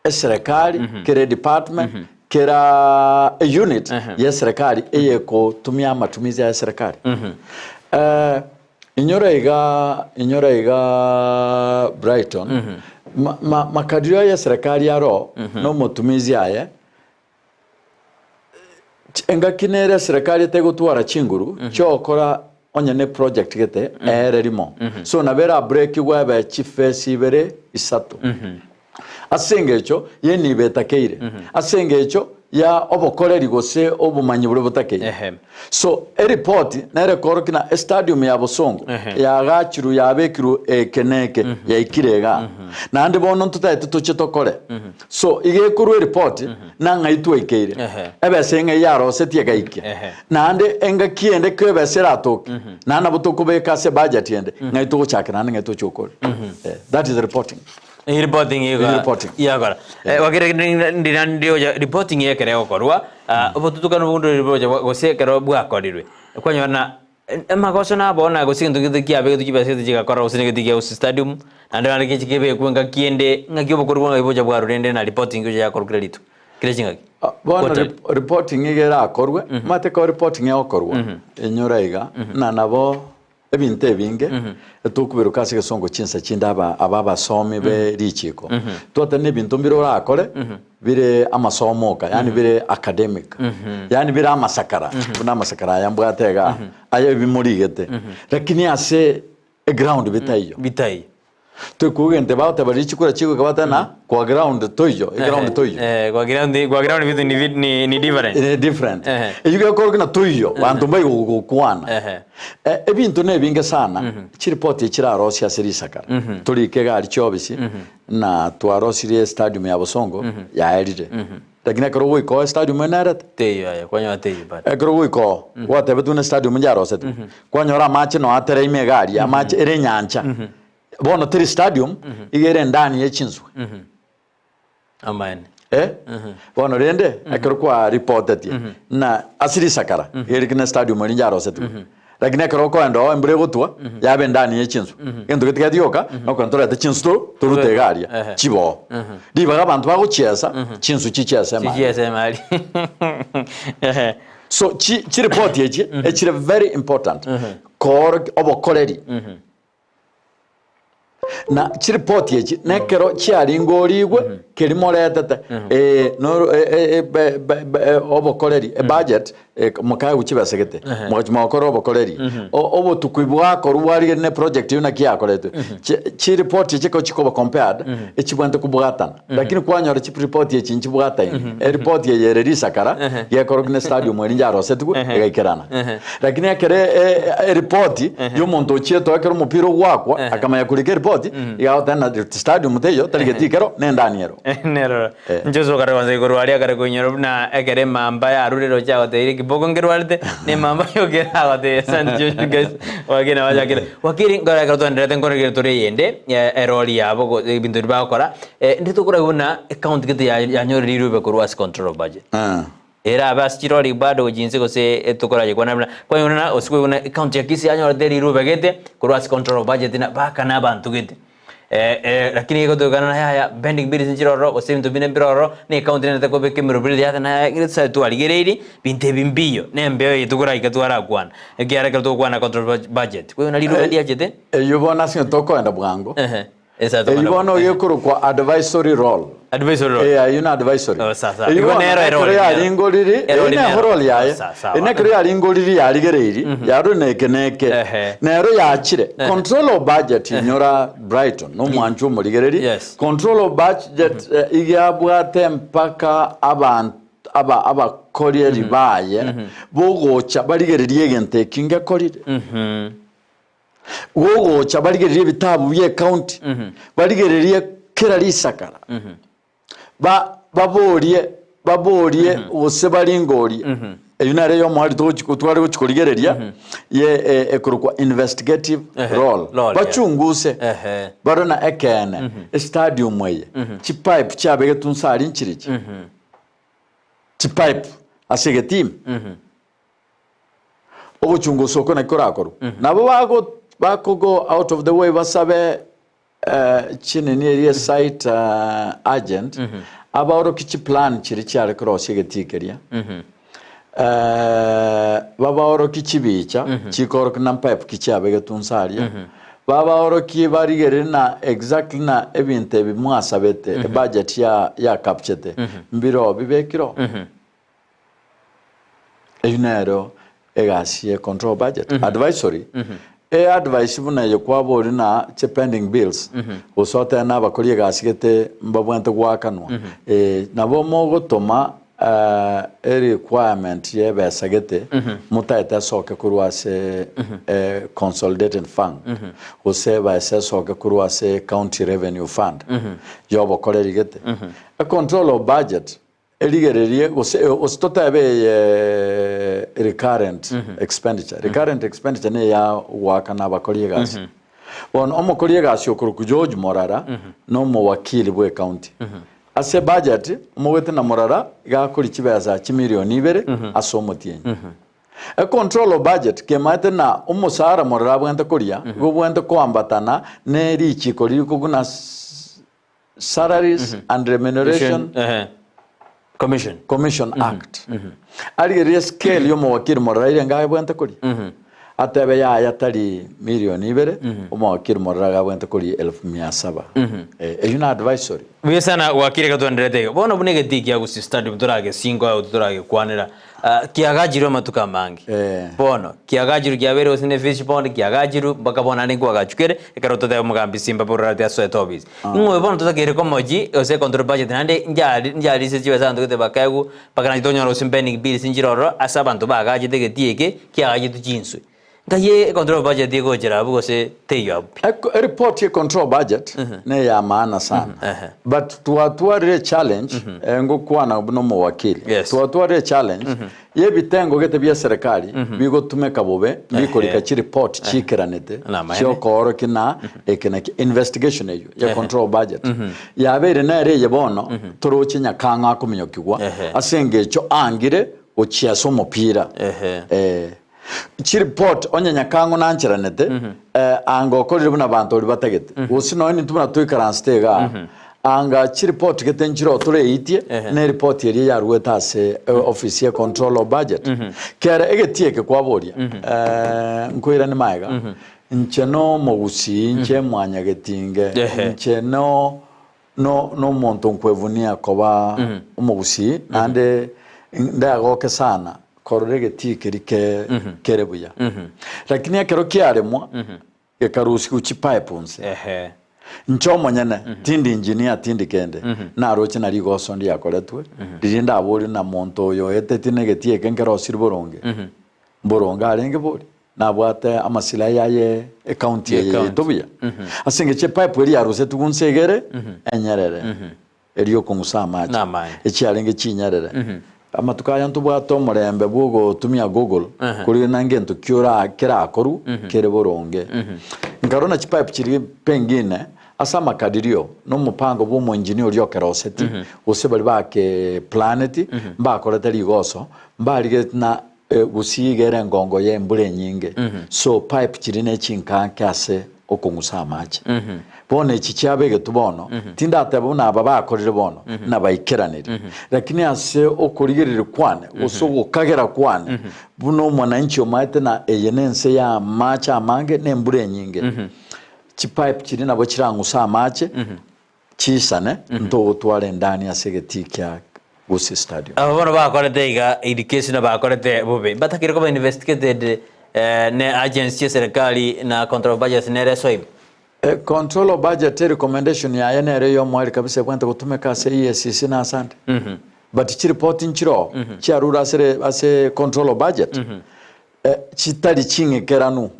eserekari, kera edepartment, kera eunit y'eserekari eyegotumia amatumizi aya eserekari. Inyora iga, inyora iga Brighton, makadirio aya eserekari aro na omotumizi aye. Engaki nere eserekari etegotwara chinguru chiogokora onye ne project gete eere rimo. So nabo erabreakigwe ebe chifesi ibere isato. Ase engecho yenibo etakeire, ase engecho ya obokoreri gose obomanyi boria botakeire. So eripoti nere ekorokia na estadium ya Bosongo yaagachirwe yabekirwe eke na eke yaikire igaa. Naende bono ntotagete toche tokore. So iga ekorwa eripoti na ng'ai twaikeire, ebesa eng'ai yarosetie egaikia. Naende engaki ende ko ebesa eratoke, naende nabo tokobeka ase ebudget ende, ng'ai togochakera naende ng'ai toche gokora. That is reporting. Reporting iga Reporting. yakora. Wakire ndina ndioja reporting ekere egokorwa, obotutukanu bonde bocha gose ekero bwakorirwe, kwanyora na amagoso nabo na gose egento gete kiabegetwe chibesa gete chigakora gose negete kia gose stadium, naende naende gechi kebekwe engaki ende, ng'aki obokorwa bwa ng'aki bocha bwarwa rende na reporting gocha yakorwa kera rituko, kera chingaki. Bono Quarterly. reporting iga erakorwe, omanyete ekero reporting egokorwa, inyora iga, ng'a nabo. Ebinto ebinge etokobiroka ase egesongo chinsa chinde aba aba abasomi be richiko. Twateba na ebinto mbire orakore bire amasomo oka yaani bire academic yaani bire amasakara buna amasakara aya mbwate igaa aya ebi morigete lakini ase eground bitaiyo. Bitaiyo. Toikogente bagoteba riria chikura chigoika bateba na kwa ground toiyo eground toiyo. Eh, kwa ground kwa ground vitu ni vi- ni ni different. Ni different. Ehe. Eyio gekorokia na toiyo banto mbaigo gokwana. Ehe. Eh, ebinto na ebinge sana chiripoti chirarosia ase risakara. Torike egari chiobisi na twarosirie estadium ya Bosongo yaerire. Lakini ekero ogoika oo estadium enerete. Teiyo aye kwanyora teiyo bado. Ekero ogoika oo gwatebetwe buna estadium njarosetwe kwanyora amache noo atereime egari amache ere enyancha. Bono teri stadium, iga ere endani ye chinswe. Amaene. Eh? Bono rende, ekero kwa ripotetie, na ase risakara, iga ere kina stadium eri njarosetigwe. Lakini ekero okoenda oo embura egotwa, yaba endani ye chinswe. Egento getigeti gioka, nokogenda torete chinsu to- torute iga aria, Ehe. chiboo. Ribaga abanto bagochiesa, chinsu chichiese emari. Chichiese emari. Ehe. So chi chiripoti echi, echire very important, koorokia obokoreri. Na chiripoti echi nekero chiaringorigwe keri moretete eh, noro eh, eh, eh, be- be- be- eh, obokoreri ebudget eh, mokaegwa chibesa gete mogachi mogokora obokoreri O- obotukwi bwakorwa bwarigeri ne project eywo naki yakoretwe Chi- chiripoti echi ekero chikoba compared echibwenerete kobwatana lakini kwanyora chiripoti echi nchibwataini eripoti eye ere risakara gekorokwa ne stadium eri njarosetigwe egaikerana Lakini ekero eripoti y'omonto ochiete ekero omopira ogwakwa akamanya korika eripoti iga agoteba na stadium teiyo tari getii kero nendani ero. Nerora. Inche ase okare kwanza igoro aria akare koinyora buna ekero emamba yarure roche agotebirie kiboko nkerwarete na emamba yoka eragotebia asante Joshua guys wakili nabo achakire. Wakili nkore ekero twaendererete nkoregere tore eyende erori yabo go ebinto biria bagokora ndire tokorora buna ecounty gete yanyorire rirobe korwa ase control of budget. Erabe ase chirori bado gochia inse gose tokorayekwana buna kwanyora buna gose kwigwa buna ecounty ya Kisii yanyorete rirube gete korwa ase control of budget na baka na abanto gete. Lakini egotokana na yaya pending bills nchire ororo gose ebinto binde mbire ororo na ecounty nere tekobeka emeroberi yate na yaya egere tosabe twarigereirie binto ebi mbiyo na embeo eye tokoraika twarakwana ekiagera ekero togokwana control of budget kwigwa buna rirube ndiachete. Eyio bono ase eng'encho tokoenda bwango. Ehe. Eyio bono gekorokwa advisory role. Advisory role. Eh, ayio na advisory. Oh, sa, sa. Eyio Igo bono nero ekero erori nero. yaringoriri, eyio Erori nero nero. role yaye. Oh, sa, sawa. Eye nekero yaringoriri yarigereiri, yarure neke neke. Ehe. Nero yachire. Ehe. Control of budget inyora Brighton, nomwanchi omorigereri. Yes. Control of budget eh, igiabwate mpaka abanto aba abakorieri baye bogocha barigererie egento eki ngekorire. Gogocha barigererie ebitabu bi'ecounty, barigererie kera risakara, ba baborie baborie gose baringorie. Eyio nere ey'omoerio togochi tware gochi korigereria ye e- ekorokwa investigative Ehe, role. role, yeah. Bachunguse Ehe. barore na ekeene estadium eye chipipe chiabegetwe nse aria nchirichi chipipe ase egetimu Ogochungusa oko naki korakorwe? Nabo bago bako go out of the way basabe eh, chinini eria site eh, agent abaoroki chiplan chiria chiare korosia egetii keria eh, babaoroki chibicha chikorokia na mpipe ki chiabegetwe nse aria babaorokie barigererie na exactly na ebinto ebi mwasabete ebudget ya yakapchete mbiroo bibekire oo. Eyio nero egasi ye control budget advisory e advice buna eye kwaboria na chi pending bills gose otebe na abakori egasi gete mbabwenerete goakanwa nabo mogotoma e requirement ye ebesa gete motaete esoke korwa ase consolidated fund gose ebesa esoke korwa ase county revenue fund yobokoreri gete. E control of budget Erigererie gose gose totebe eye recurrent expenditure. Recurrent expenditure ne eya goakana abakori egasi. Bono omokori egasi okorokwa George Morara na omowakili bwe ecounty. Ase ebudget omogwete na Morara iga akoria chibesa chimilion ibere ase omotienyi. Econtrol of budget kemaete na omosara Morara abwenerete koria igo obwenerete koambatana ne richiko ririkoguna Salaries and Remuneration Commission Commission Act. Arigererie scale y'omowakiri morara ere enga abwenerete koria. Atebe yaya tari milioni ibere, omowakiri mororo agabwente koria elfu mia saba. Eyio na advisory. Buya sana gwakire iga twenderete iga. Bono buna egetii kia Gusii Stadium toragesingo ao totoragekwanera, ah, kiagachirwe amatuko amange. Bono, kiagachirwe kiabeire gose ne fish pond, kiagachirwe mpaka bono naende nkwagachukere, ekero toteba omogambi Simba bororate asoete office. Ing'o oyo bono totakeire komochi gose control budget naende njari njarise chibesa abanto gete bakaegwa, mpaka nachi tonyora gose pending bills nchire ororo ase abanto bagachete egetii eke, kiagachetwe chinswe. Nkai e control budget egochera abwo gose teiyo abwo pi? Eripoti ye control budget ne ya maana sana but twatwarire echallenge ngokwana buna omowakili twatwarire echallenge ye ebitengo gete bia serikali bigotumeka bobe bikorika chiripoti chiikeranete chiokoorokia na eke na eke investigation eywo ya control budget yabeire nere eye bono toroche nyakang'o akominyokigwa ase engecho aangire gochia ase omopira. Eh. Chiripoti onye nyakang'o nancheranete anga okorire buna abanto baria batagete gose nonya intwe buna toikaransete igaa anga chiripoti gete nchire oo toreitie na eripoti eria yaruete ase ofisi ya control of budget. Kere egetii eke kwaboria nkoirane magega inche no omogusii inche mwanyagetinge inche no No nomonto nkwevunia koba omogusii, naende ndagoke sana korora egetii keria ke kere buya. Lakini ekero kiaremwa, gekarusigwa chipipe nse. Inche omonyene, tindi engineer tindi kende, naroche na rigoso ndiakoretwe, riria ndaborie na monto oyo oetetie na egetii eke nkerosirie boronge, mboronge arenge bori? Nabwate amasilahi aye ecounty eye yaito buya. Ase engencho epipe eria yarusetigwe inse iga ere enyerere, eria okong'usa amache, echiarenge chinyerere. Amatuko aya ntobwate omorembe bwa ogotumia Google korende na ngento ki ora kerakorwe kere boronge. Nkarora na chipipe chiria pengine ase amakadirio na omopango bwa omoengineer oria okeroseti gose baria bakeplaneti mbakorete rigoso mbarigereti na Gusii iga ere engongo ye embura enyinge, so pipe chiria ne chinkanke ase okong'usa amache. Bono echi chiabegetwe bono, tindateba buna aba bakorire bono, nabaikeraniri. Lakini ase okorigereria kwane, gose ogokagera kwane, buna omwananchi omaete na eye nense ya amache amange na embura enyinge, chipipe chiria nabo chirang'use amache, Chisane, ntogotwara endani ase egetii kia Gusii Stadium. Aba bono bakorete iga irikesi na bakorete bobe mbatakire koba investigated ne agency chie serikali na control of budgets nere esoime. Control of budget erecommendation yaye nere eyomoerio kabisa ebwenerete gotumeka ase EACC na ase ande. But chiripoti nchiroo chiarure ase ase control of budget chitari ching'ekeranu,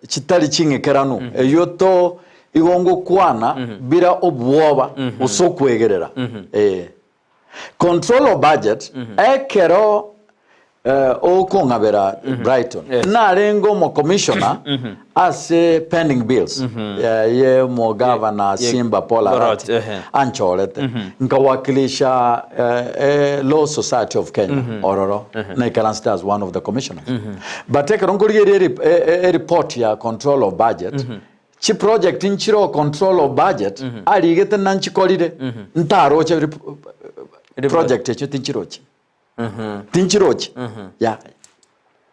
chitari ching'ekeranu, eyio to igo ngokwana bira obwoba gose okwegerera. Eh. Control of budget, ekero okong'abera Brighton, narenge omocommissioner ase pending bills ye omogavana Simba Paul Arati anchorete, nkawakilisha Law Society of Kenya ororo, naikaransete as one of the commissioners. But ekero nkorigereria ereport ya control of budget, chiproject nchire control of budget arigete na nchikorire, ntaroche project echio tinchiroche. Tinchirochi. Yeah.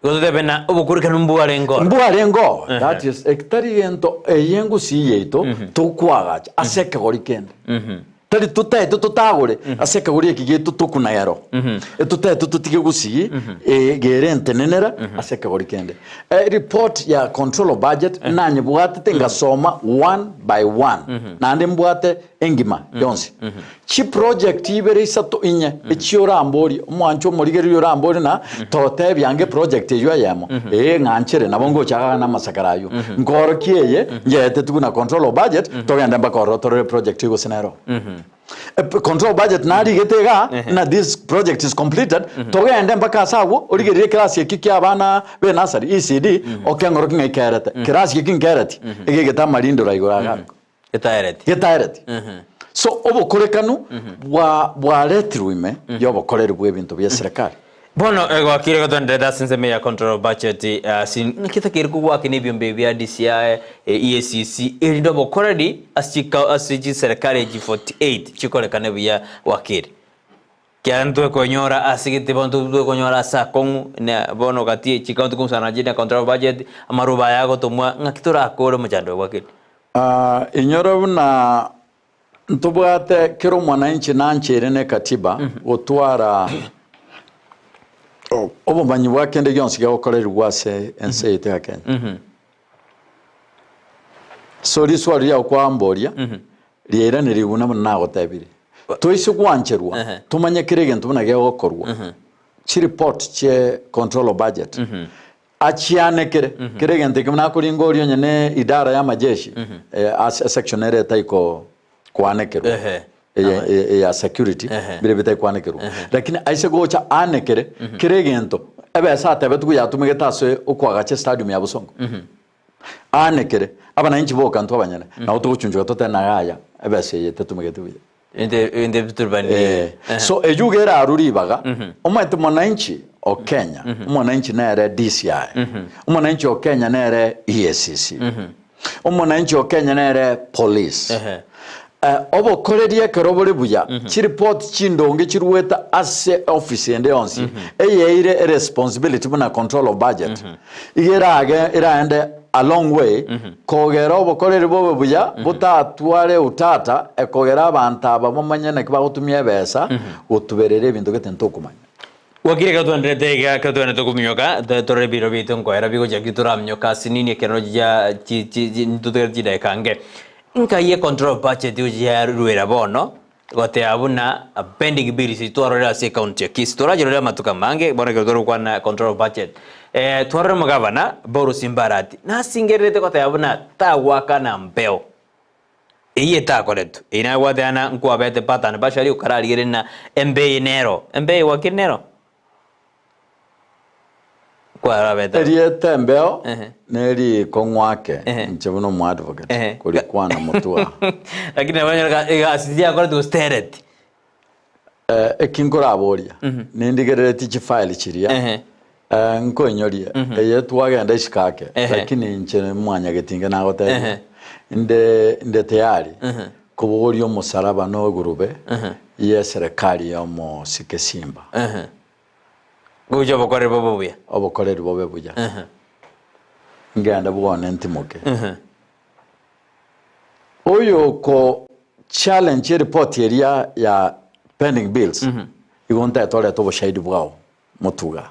Igo totebe na obokorokanu mbwarenge oro. Mbwarenge oo. That is tari gento eye engusii yaito tokwagacha ase ekegori kende. Tari totaete totagore ase ekegori eke giaito tokuna ero. Etotaete totige gusii egere entenenera ase ekegori kende. Report ya control of budget nanyebwatete ngasoma one by one. Naende mbwate engima yonsi. Chiproject ibere isato inye echio oramborie, omwancho omorigereria oramborie na totebia ange eproject eyio eyemo, ee ng'anchere nabo ngocha igaa na amasakara ayio. Nkoorokie eye, nyeetetigwe na control of budget, togende mpaka ororo torore eproject eyio gose nero. Ep- Control of budget narigete igaa, na this project is completed, togende mpaka ase agwo, origererie ekerasi ekio kia abana be nursery, ECD, okeng'orokia ng'a ekerete. Kerasi eki nkereti, egegete amarindoro aigoro igaa. Getaereti. Getaereti. So obokorekanu bwa bwaretirwe ime y'obokoreri bw'ebinto bia serikali. Bono egwakire gotonderete ase ensemo ya control of budget ase naki etakeire kogwaki na ebiombe bia DCI, EACC erinde obokoreri ase chika ase chiserikali echi 48 chikorekane buya gwakire. Kiagera ntitwekonyora ase gete bono ntitwekonyora ase akong'u na bono gati ye chicounty kong'usana na chinde control budget, amaruba aya agotomwa ng'aki torakore omochando oyo bwakeri? Inyora buna ntobwate kera omwananchi nancheire ne katiba gotwara obomanyi bwa kende gionsi gegokorerigwa ase ense yaito ya Kenya. So riswali riao kwamboria riairaneriwe buna buna nagotebirie. Toise gwancherwa tomanye kera egento buna gegokorwa, chireport chie control of budget achianekere kera egento ekio buna akoringa oria onye ne idara ya amajeshi ase section ere etari ko koanekerwa eye eye ya security bire bitari koanekerwa lakini aise gocha aanekere kera egento ebesa atebetigwe yatumegete ase okoagacha estadium ya Bosongo aanekere abananchi boka intwe abanyene nabo togochunchuka totebe naye aya ebesa eye tetumegeti buya. Eh, so eywo iga erarwe ribaga, omanyete mwananchi o Kenya, omwananchi nere DCI, omwananchi o Kenya nere EACC, omwananchi o Kenya nere police. Eh, obokoreri ekero bore buya, chiripoti chindonge chiruete ase ofisi ende yonsi, eyeire eresponsibility buna control of budget, iga erage eraende a long way kogera obokoreri bobe buya botatware utata ekogera abanto aba bamanye naki bagotumia ebesa gotuberera ebinto gete ntokomanya. Gwakire ekero twenderete iga ekero twenderete kominyoka torore ebiro biaito nkoera bigochia ki toraminyoka ase nini ekero chia chi chi chi ntotugere chidakika nge. Nkai econtrol budget gochia yaruera bono Goteba buna pending bills echio twarorire ase ecounty ya Kisii, torachirore amatuko amange, bono ekero tore gokwana control of budget. Twarorire omogavana Paul Simbarati nasingererete goteba buna tagoakana mbeo eyio etakoretwe. Eyio naye gwateba na nkwabete pattern partially okararigereria na embeo eye nero, embeo eye gwakire nero? Kwarabete. Erieta embeo nerikong'u ake inche buna omoadvocate korikwana motwe aa. Lakini nabo onyore egasi tiyakoretwe gose tereti. Eki nkoraboria, nindigereretie chifile chiria, nkoinyorie, eye twagenda isiko ake, lakini inche mwanyagetinge nagotebia, inde inde tayari kobogoria omosaraba na egurube y'eserekari ya omosike Simba. Gocha obokoreri bobe buya. Obokoreri bobe buya. Ngende bwone ntimoke. Oyo oko challenge eripoti eria ya pending bills, igo ntaete orete oboshahidi bwao motuga.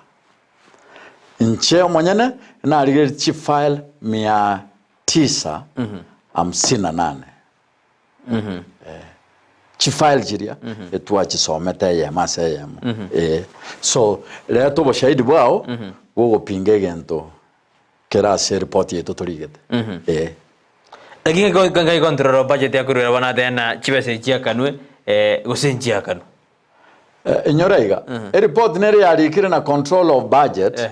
Inche omonyene narigeretie chifile mia tisa hamsini na nane. Chifile chiria etwachisomete eyemo ase eyemo. Eh, so reta oboshahidi bwao bwogopinga egento kere ase eripoti yaito torigete. Eh. Lakini ngai control budget yakorwera bono atebe na chibesa echi chiakanwe gose nchiakanwe. Inyora iga, eripoti nere yarikire na control of budget,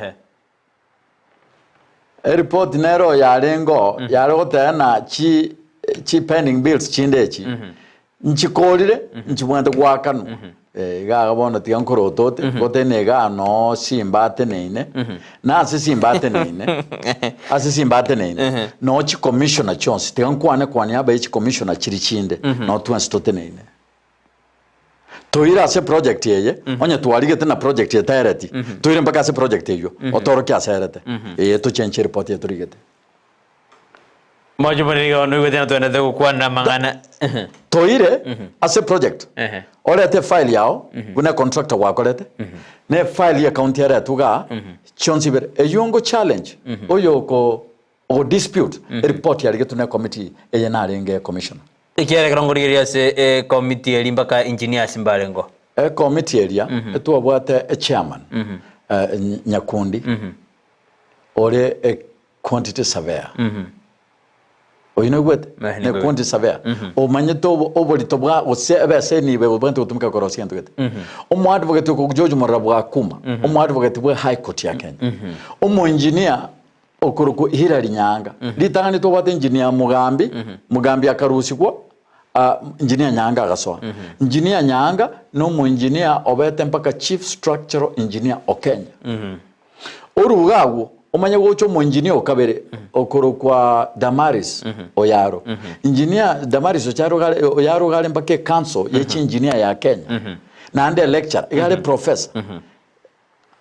Eripoti nero yarenge oo, yare goteba ng'a chi chi pending bills chinde echi, nchikorire, nchibwenerete goakanwa. Iga iga bono tiga nkorotote, goteba igaa noo Simba ateneine, na ase Simba ateneine, ase Simba ateneine, noo chicommissioner chionsi, tiga nkwane kwania abae chicommissioner chiria chinde, noo twensi toteneine. Toire ase project eye, onye twarigete na project etaereti, toire mpaka ase project eywo, otorokie ase erete. Eye tochenche report eye torigete. Moche more iga noigwete ng'a twenderete gokwana amang'ana. Toire ase project, orete efile yao buna econtractor gwakorete, na efile ye county eretwe igaa, chionsi ibere. Eywo ngo challenge oyo oko ogo dispute ereport yarigetwe na ecommittee eye narenge commissioner. Ekiagera ekero nkorigereria ase ecommittee eria mpaka engineers mbarengo. Ecommittee eria etwabwate echairman Nyakundi ore e quantity surveyor. Oyio noigwete? Ne quantity surveyor. Omanyete oborito bwa gose ebesa enibo ebwenerete gotumeka korosia egento gete. Omoadvocate oko George Morara Bwakuma, omoadvocate bwe High Court ya Kenya. Omoengineer Okorokwa Hilary Nyaanga. Ritang'ani twabwate Engineer Mugambi, Mugambi akarusigwa, Engineer Nyaanga agasoa. Engineer Nyaanga na omoengineer obete mpaka Chief Structural Engineer o Kenya. Oruga agwo, omanye gocha omoengineer o kabere okorokwa Damaris Oyaro. Engineer Damaris Ocharo Oyaro iga are mpaka ecouncil ye chiengineer ya Kenya. Naende lecturer, iga are professor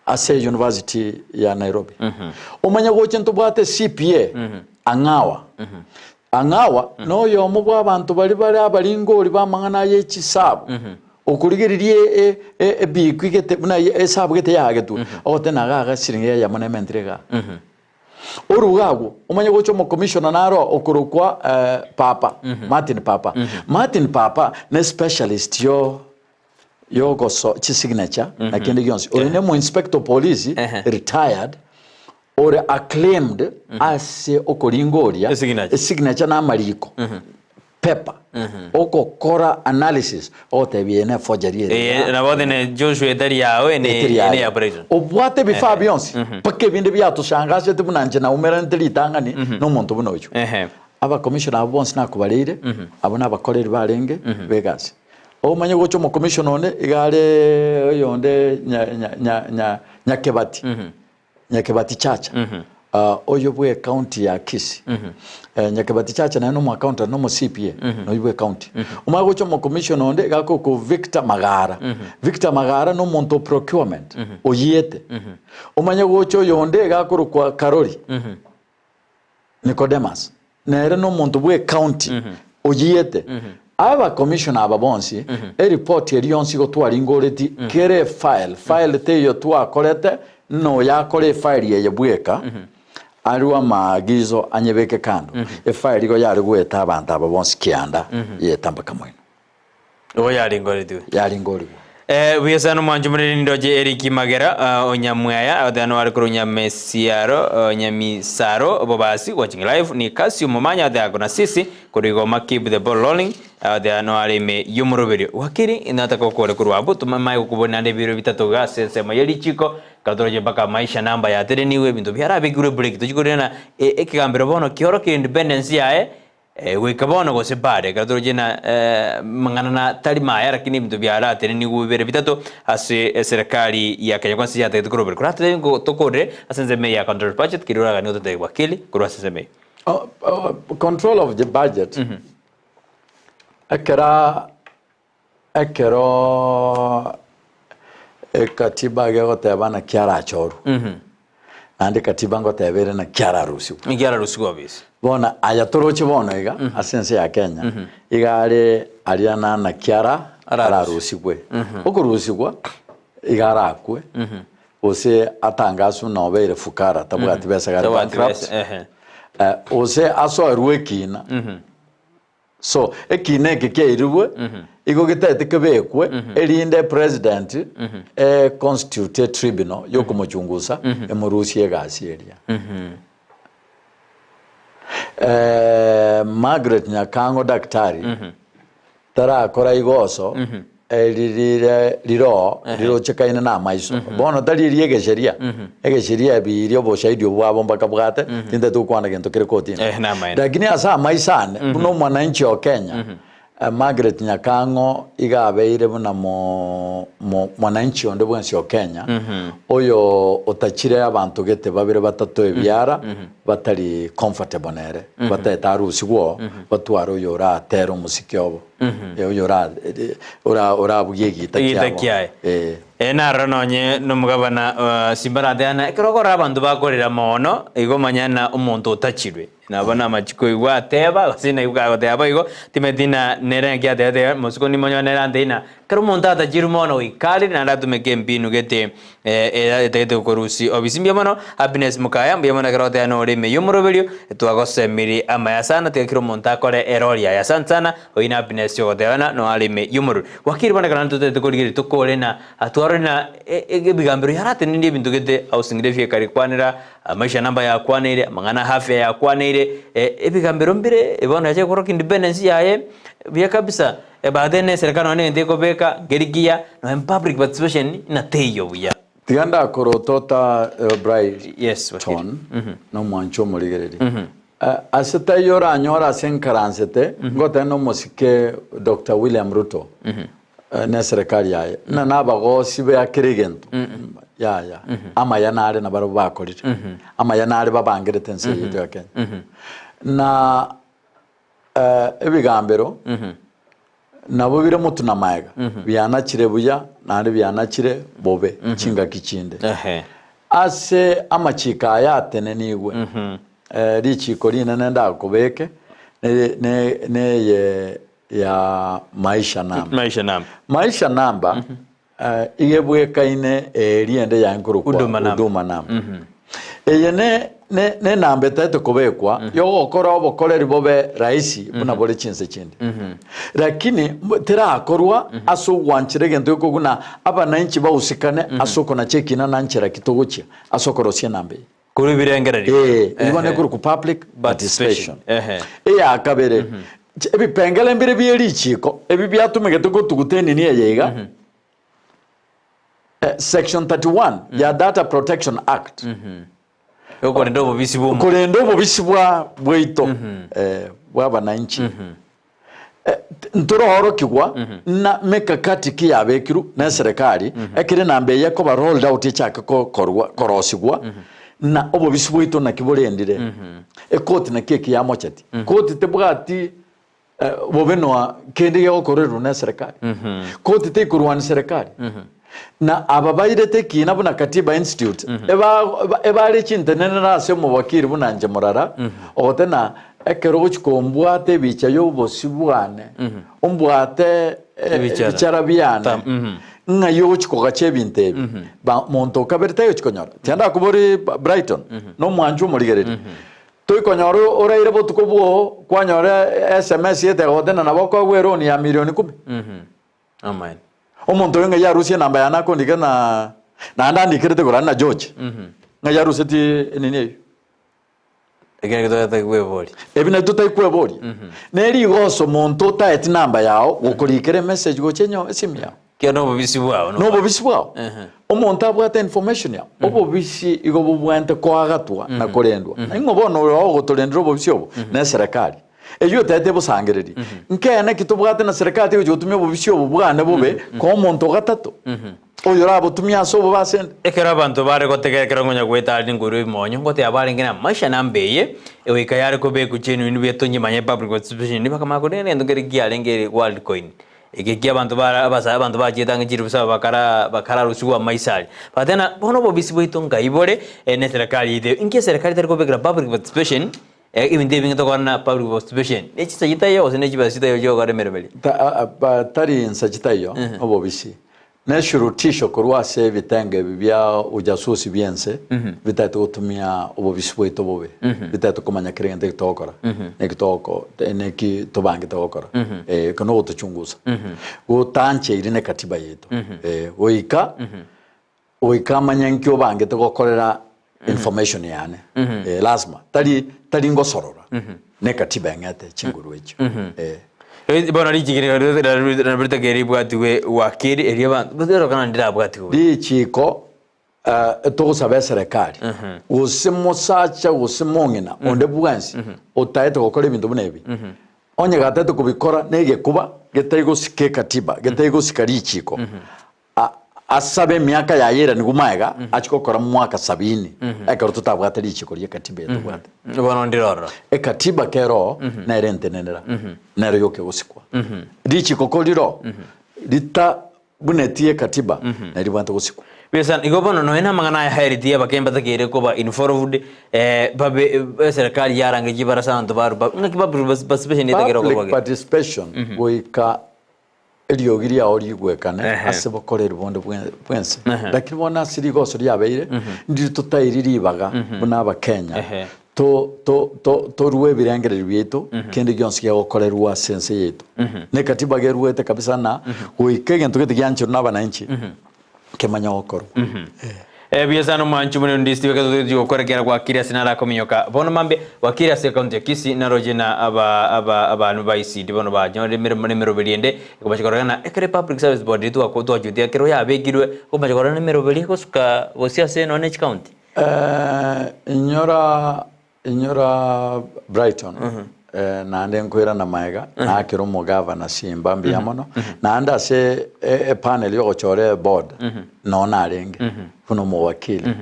ase university ya Nairobi. Omanye gocha ntobwate CPA Ang'awa. Ang'awa noyomo bwa abanto baria bare abaringori b'amang'ana aye chisabu. Okorigereria ebikwi gete buna esabu gete yagetwe, ogoteba naga iga siringi eyemo nementire igaa. Oruga agwo, omanye gocha omocommissioner naro okorokwa Papa, Martin Papa. Martin Papa ne specialist yo yogoso chisignature na kende gionsi. Oyo ne omoinspector o polisi retired ore acclaimed ase okoringoria esignature na amariko. Paper, ogokora analysis, ogotebia eye ne forgery ere Eye igaa. nabo otene Joshua etari yao ene Eteri ene yaye. ya Brighton. Obwate ebifaa bionsi mpaka ebinde biatoshangasete buna inche naumeranete ritang'ani na omonto buna oyio. Abacommissioner abwo bonsi nakobareire, abwo nabakoreri barenge b'egasi. Omanye gocha omocommissioner onde iga are oyonde nya- nya- nya- nya- Nyakebati. Nyakebati Chacha, oyo bwe county ya Kisii. Nyakebati Chacha naye nomo accountant nomo CPA noyo bwe county. Omanye gocha omo commissioner onde iga akorokwa Victor Magara. Victor Magara nomonto o procurement oyiete. Omanye gocha oyonde iga akorokwa Karori. Nicodemus, nere nomonto bw'ecounty oyiete. Aba commissioner aba bonsi, eripoti eria yonsi igo twaringoreti kera efile, file teiyo twakorete, noyakora efile eye bweka, arwe amaagizo anyebeke kando, efile igo yare goeta abanto aba bonsi kianda, yeta mpaka moino. Igo yaringoretiwe. Yaringorigwe. Eh, buya sana omwancho morere nindoche Eric Magera uh, onyamweya agoteana ware korwa Nyamesiaro uh, Nyamisaro Bobasi watching live ni Casio Momanya agotea ako na sisi korwa Igoma keep the ball rolling agotea no are ime yomoroberio wakiri nataka okore korwa abwo tumamae gokobori naende ebiro bitato iga ase ensemo ye richiko ekero toroche mpaka maisha namba yateneniwe ebinto biarabekirwe break tochi korina e- ekegambero bono kiorokia independence yaye Goika bono gose baada, ekero toroche na amang'ana na tari maya, lakini ebinto biaratenenigwe bibere bitato ase eserekari ya Kenya Kwanza yatagete korobera. Koratotebie ngo tokorere ase ensemo eye ya control budget keria oraganie ototebie wakili korwa ase ensemo eye. Control of the budget, ekera Ekero ekatiba gegoteba naki arachorwe, naende ekatiba ngoteba ere naki ararusigwe. Naki ararusigwe obisi. Bono aya toroche bono iga ase ense ya Kenya, iga are aria na naki ara ararusigwe. Okorusigwa iga arakwe, gose atangaswe buna obeire fukara tabwati besa gare Tabwati bankrupt, besa, ehe. gose asoerwe ekina. So, ekiina eke kiairigwe, igo getaete kebekwe, erinde president e constitute tribunal yokomochungusa, emorusie egasi eria. Margaret Nyakang'o daktari, tarakora igoso eririre riroo rirochekaine na amaiso. Bono tari eria egesheria, egesheria ebiiri oboshahidi obwo bwabo mbakabwate, tintagete gokwana gento kere kotini. Eh, namaene. Lakini ase amaiso ane, buna omwananchi o Kenya, Margaret Nyakang'o iga abeire buna mo mo mwananchi onde bwensi o Kenya, oyo otachire abanto gete babere batato ebiara, batari comfortable nere, bataete arusigwe oo, batware oyo oratere omosiki obo. Oyo orabugie egiita Egiita kiabo. kiaye. Eh. Eh, narora nonye nomogabana uh, simbaratebana ekero okorora abanto bakorera mono igo manya na omonto otachirwe nabo namachiko igwa ateba gose naigwa kagoteba boigo timanyeti na nere naki atebete mosiko nimonyore nere antebie na ekero omonto atachirwe mono goika arire naende atumeke embinu gete eh, etagete gokorusia obisi mbuya mono Happiness Mokaya mbuya mono ekero ogoteba nore ime y'omoroberio twagosemiri amaya sana tiga kera omonto akore erori yaye asante sana Oyio na Happiness ogoteba ng'a noare ime y'omorero. Gwakire bono ekero naende totagete korigereria tokore na twarore na ebigambero yaratenenirie ebinto gete housing levy ekarekwanera, maisha namba yakwaneire, amang'ana a afya yakwaneire, ebigambero mbire bono yachaka koroka independence yaye buya kabisa, baadaye na eserekari nonya na egento ekobeka nkeri kiya, nonya public participation ng'a teiyo buya. Tiga ndakorote ota Brighton Yes, wakili. nomwancha omorigereria. Ase taiyo oranyore ase nkaransete, ngotebe nomosike Doctor William Ruto neserekari yaye, ng'a nabagosi ba kera egento, yaya, amaya nare nabarabwo bakorire, amaya nare babangerete ense eye yaito ya Kenya. Na ebigambero. Nabo bire motwe na maega, bianachire buya naende bianachire bobe chingaki chinde. Ase amachiko aya atenenigwe, richiko rinene ndakobeke neye ya maisha namba. Maisha namba. Maisha namba iga ebwekaine eria ende yaye nkorokwa Huduma namba. Huduma namba. Eye ne ne nenamba etaete kobekwa yogokora obokoreri bobe rahisi buna bore chinse chinde. Lakini terakorwa ase ogwanchera egento gekogwa na abananchi bahusikane ase okonacha ekina na nchera ki togochia ase okorosia enamba eye. Korwa ebirengererio. Ee, igo nekorokwa public participation. Eya kabere, ebipengele mbire bie richiko ebi biatumegete gotuguta enini eye iga, Section 31 ya Data Protection Act. Okorenda obobisi bwa omonto. Korenda obobisi bwa bwaito bwa abananchi. Ntoroorokigwa na mekakati ki yabekirwe na eserekari ekero enamba eye ekoba rolled out echake korwa korosigwa na obobisi bwaito naki borendire. Ekoti naki eki yamocheti. Koti tebwati bobe noa kende gegokorerwa na eserekari. Koti teikorwania serikali. Na aba bairete ekina buna Katiba Institute eba ebare chintenenera ase omowakiri buna inche morara ogote na ekero ogochi kombwata ebicha y'obosio bwane ombwate ebichara biane ng'ai ogochi kogacha ebinto ebi ba monto okabere taigochi konyora. Tiga ndakobori Brighton na omwanchwa omorigereria Toikonyora oraire botuko bwoo kwanyora sms gete egotena nabo okoegwa eloan ya milioni kumi. Amen. Omonto oyo ng'ai arusie enamba yane akondikera na naende andikerete igoro aria na George. Ng'ai arusetie enini eyio. Ekero ekio totari kweboria. Ebi nabio totari kweboria. Ne rigoso monto otaeti namba yao gokorikera emessage gocha enyo esimu yao. Ekiagera nobobisi bwao. Nobobisi bwao. Omonto abwate information yao. Obobisi igo bobwenerete koagatwa na korendwa. Na ing'o bono oyo ogotorendera obobisi obo? Ne eserekari. Eyio etaete ebosangererie. Nkeene ki tobwate na serikali tegochia gotumia obobisi obo bwane bobe koa omonto o gatato oyo orabotumie ase obobe ase 'nde? Ekero abanto bare gotegera ekero nkonya goeta aria nkoirwa ebimonyo, ngoteba barenge na maisha namba eye, egoika yare kobekwa chinwe nigo etonyimanye public participation, bakamanya korende egento nkere kiarenge ere world coin. Eke ekia abanto bara abasae abanto bachiete ang'e chilifu saba bakara bakararusigwe amaiso aria. Bagateba ng'a bono obobisi bwaito nkai bore ne eserekari yaito. Inki eserekari etari kobekera public participation ebinto ebinge tokora na public participation? Ne chinsa chitaiyo gose ne chibesa chitaiyo chiogokora emeremo eria? Tari insa chitaiyo obobisi. Neshurutisho korwa ase ebitengo ebi bia ujasusi bi'ense bitaete gotumia obobisi bwaito bobe, bitaete komanya kera egento eki togokora, neki togoko neki tobangete gokora. Eh, eko nogotochungusa. Gotancheiri ne katiba yaito. Eh, goika goika amanye nki obangete gokorera information yane. Eh, lazima. Tari tari ngosorora. Ne katiba eng'ete chinguru echio. Eh. Bono richiko ritabete ribwatigwe wakili erio abanto baterokana ndirabwatigwe. Richiko togosaba eserekari gose mosacha gose mong'ina onde bwensi otaete gokora ebinto buna ebi onye gataete kobikora na egekuba getari gosika ekatiba getari gosika richiko Asabe emiaka yaye eranigwe magega, achie gokora mwaka sabini, ekero totabwate richiko ri'ekatiba eye tobwate. Bono ndire ororo. Ekatiba kere oo nere entenenera, nero yoka egosikwa. Richiko korire oo, ritabuneti ekatiba, neri ribwate gosikwa. Buya Igo bono nonya namang'ana aya aereti abakemba batakeire koba involved, babe eserekari yarangeria chibarasa abanto barwa, ng'aki public participation etakeire Public gokorwa gete? participation goika eriogi riao rigwekane ase bokoreri bonde bwensi. Lakini bono ase rigoso riabeire, ndiri totairi ribaga buna Abakenya, to to to torue ebirengererio biaito, kende gionsi gegokorerwa ase ense yaito. Na ekatiba geruete kabisa na goika egento gete giancherwe na abananchi, kemanye gokorwa. Buya sana omwanchi omonene onde Steve ekero togochia gokora ekero gwakire ase naro akominyoka bono mambia gwakire ase ekaunti ya Kisii naroche na aba aba abanwe ba ICT bono banyorire emeremo na emeroberi ende ekomacha korora ng'a ekero epublic service board riria twako twachutia ekero yabekirwe okomacha korora na emeroberi egosuka gose ase nonya ne chikaunti. Inyora Inyora Brighton naende nkoirana magega naakera omogavana Simba mbuya mono naende ase epanel yogochora eboard noo narenge buna omowakili.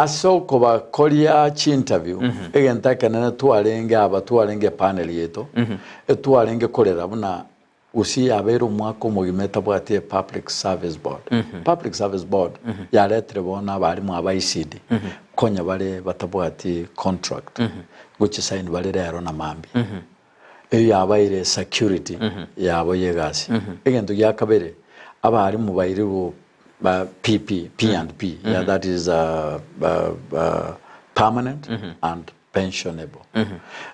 Ase okobakoria chiinterview, egento ekenene twarenge aba twarenge epanel yaito, etwarenge korera buna Gusii yabeire omwaka omogima etabwati e Public Service Board. Public Service Board yaretire bono abalimu aba ECD konya bare batabwati contract gochisign bare rero na mambia. Eyio yabaire security yabo yegasi. Egento gia kabere abalimu bairirwe PP, P and P, yeah, that is permanent and pensionable.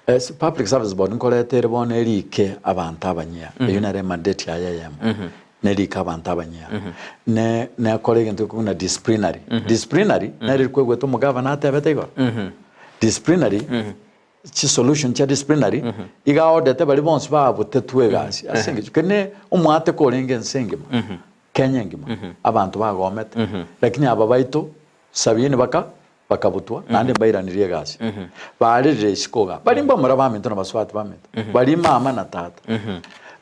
Ase Public Service Board nkoreta ere bono erike abanto abanyia, eyio nere emandate yaye eyemo, nerike abanto abanyia. Ne nekora egento gekobua buna disciplinary. Disciplinary, nere rikwegwete omogavana atebete igoro. Disciplinary, chisolution chia disciplinary, iga aodete baria bonsi babutetwe egasi ase eng'encho keri ne omwateko orenge ense engima, Kenya engima, abanto bagomete, lakini aba baito sabini baka bakabutwa, naende mbairanirie egasi. Barerire isiko iga, baria mbamura baminto na basubati baminto, baria mama na tata,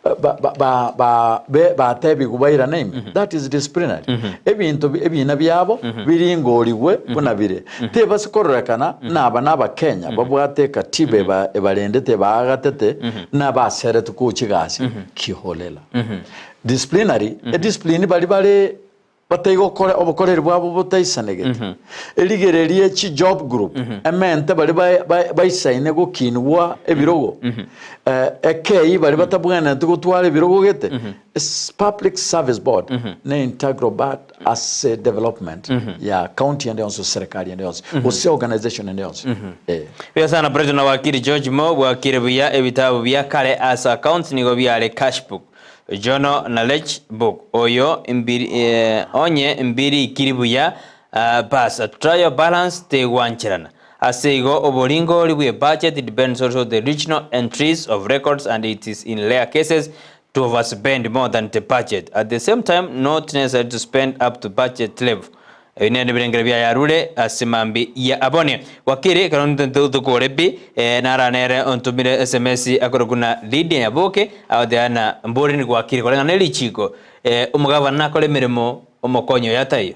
ba- ba- ba- ba- be- batebigwe bairane ime, that is disciplinary. Ebinto bi- ebina biabo biringorigwe buna bire. Tebasi kororekana naba n'Abakenya babwate ekatiba eba- ebarendete ebaagatete, nabaseretwe gocha egasi kiholela. Disciplinary, ediscipline baria bare Bataigokora obokoreri bwabo botaisanegete. Erigererie chi job group, emente baria baisaine gokinigwa ebirogo, ekei baria batabwenereti gotwara ebirogo gete. Public Service Board ne integral part ase development ya county ende yonsi gose serikali ende yonsi gose organization ende yonsi. Buya sana President Wakili George Mo bwakire buya ebitabu bia kare ase accounts nigo biare cash book. Journal na Lech book oyo mbiri onye mbirikiri buya bas trial balance tegwancherana. Ase igo oboringori bwe budget depends also the regional entries of records and it is in rare cases to overspend more than the budget. At the same time not necessary to spend up to budget level. Ebi nere nebirengero biaye arure ase mambia ya abone. Wakiri ekero ntokore pi nara nere ontomire sms akorokwa na Lydia Nyaboke agoteba ng'a mbore nigo wakiri koreng'ana ne richiko omogabana nakore emeremo omokonyi oye ataiyo.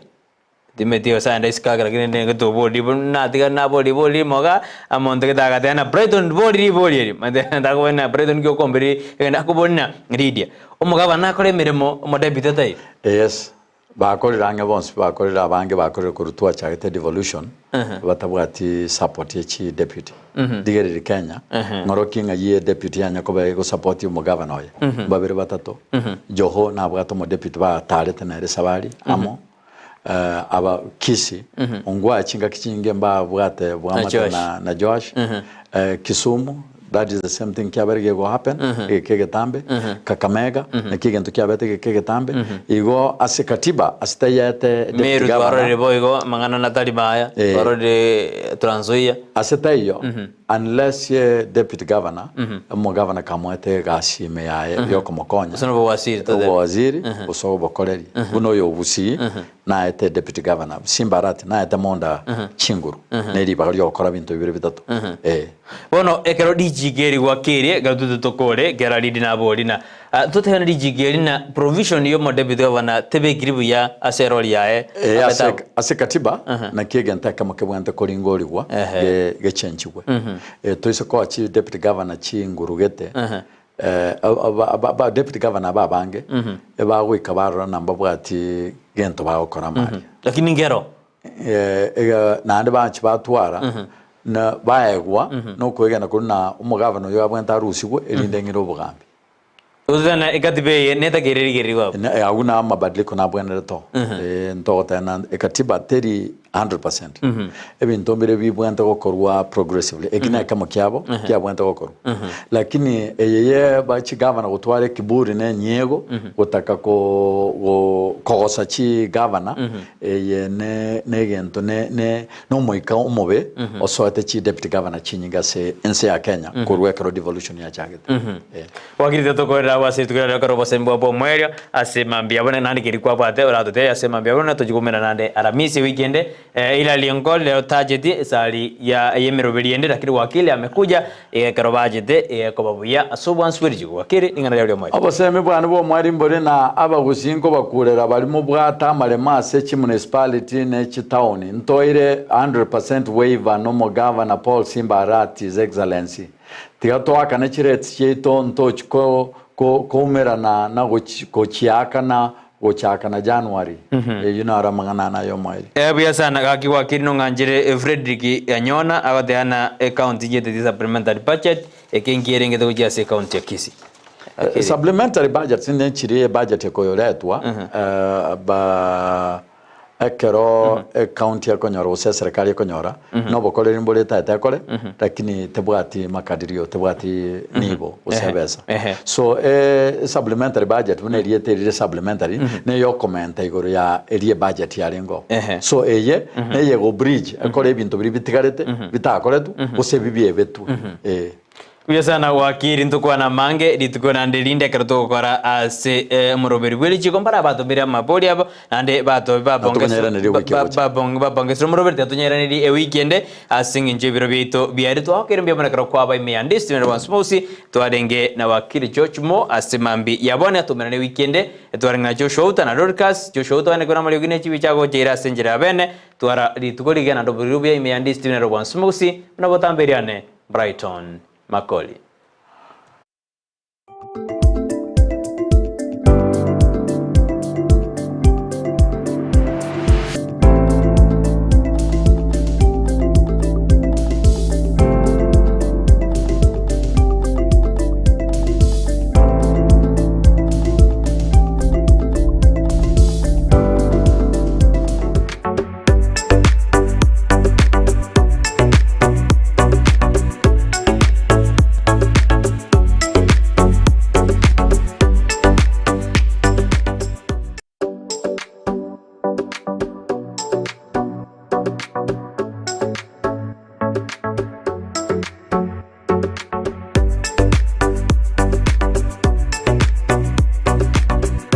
Timeti gose isiko agera kende nigo tobori natiga nabori ribori rimo igaa omonto gete agateba ng'a Brighton bori ribori eri omanyete ntakobori ng'a Brighton nki okomberi egende akobori ng'a Lydia omogabana nakore emeremo omodepute ataiyo. Yes. Bakorire ang'e bonsi bakorire abange bakorire korwa twachagete devolution batabwati support ye chi deputy. Rigereria Kenya ng'orokie ng'ai e deputy yanya koba egosupport omogavana oye babere batato Joho nabwate omodeputy batarete nere esabari amo aba Kisii Ongwae chingaki chinge mbabwate bwamate na Joash Kisumu That is the same thing kiabere gego happen egeke egetambe Kakamega naki egento kiabete egeke egetambe igo ase katiba ase taiyaete deputy Meru governor twarorire boigo amang'ana natari maya, Eh. twarorire Trans Nzoia. Ase taiyo unless ye deputy governor omogavana kamoete egasi ime yaye yokomokonya Gose nobowaziri totebe. obowaziri gose obokoreri buna oyo Gusii naete deputy governor Simba Arati naete monda chinguru ne ribaga riogokora binto bibere bitato eh. Bono ekero richiiko eri gwakeire, ekero tote tokore, ekero rindi nabori na totebe na richiiko eri na provision ya omodeputy governor tebekiri buya ase erori yaye Eh, ase, abete ase katiba naki egento ekemo kebwenerete koringorigwa ge- gechenchigwe Eh, toise koa chi deputy governor chinguru gete eh, aba- aba- aba deputy governor aba abange ebagoika barora na mbabwati gento bagokora amaria Lakini nkero Eh, ega naende banchi batwara na baegwa nokoegena korwa na omogavana oyo abwenerete arusigwe erinde eng'ire obogambi. Gose ekatiba eye netakeire erigererigwe abwo. Na agwo na amabadiliko nabwenerete oo. Eh, ntogoteba na ekatiba teri 100%. Ebinto mbire bibwenerete gokorwa progressively, eki na ekemo kiabo kiabwenerete gokorwa. Lakini eye ye ba chigavana gotwara ekiburi na enyiego, gotaka ko go kogosa chigavana, eye ne negento ne ne nomoika omobe osoete chi deputy governor chinyinge ase ense ya Kenya korwa ekero devolution yachagete. Eh. Gwakirite tokorera agwo ase rituko riaria ekero obosemi bwao bw'omoerio ase mambia buna naende keri kwabwate oratotebie ase mambia buna tochia koumera naende Aramisi ewiki ende. Hilary Onkori rero tacheti esari ya y'emeroberi ende lakini wakili amekuja iga ekero bachete egekoba buya ase obwansu bwe richiiko. Wakili ring'ana riao ri'omoerio. Obosemi bwane bw'omweri mbore na abagusii nkobakurera baria mobwate amaremo ase chimunicipality ne chitaoni. Ntoire 100% waiver nomogavana Paul Simba Arati His Excellency. Tiga toakane chirates chiaito ntochi koumerana na gochiakana gochaka na January. Eyio naro amang'ana ane ay'omoerio. Buya sana gaki gwakiri nong'anchire Fredrick Anyona agoteana na ecounty yeteti supplementary budget eke nkierengete gochia ase ecounty ya Kisii. Supplementary budgets nechiri ebudget ekoyoretwa ba Ekero ecounty ekonyora gose eserekari ekonyora, nobokoreri mbore etaete ekore, lakini tebwati makadirio, tebwati nibo gose ebesa. So supplementary budget buna erieta erire supplementary, neye okomenta igoro ya eria ebudget yarenge oo. So eye, neye ego bridge, ekore ebinto biria bitigarete, bitakoretwe, gose ebi biebetwe, eh. Buya sana wakiri ntokwana amange rituko naende rinde ekero togokora ase omoroberi bwe richiko mbare abatomire amabori abo naende bato Natokonyairaneria ewiki egocha. babongesire omoroberi tigatonyairanerie ewiki ende ase eng'encho ebiro biaito biaerire twagokeire mbuya mono ekero kwaba ime ya Ndisi Timena bwa Nsmosi twarenge na wakiri George Mo ase mambi ya bono yatomerana ewiki ende twarenge na Joshua Outa na Dorcas Joshua Outa one kore amariogi ne chibi chiagocheire ase enchera ya bene twara rituko rigiya naende oboriri obuya ime ya Ndisi Timena bwa Nsmosi buna botambe eriane Brighton Makoli.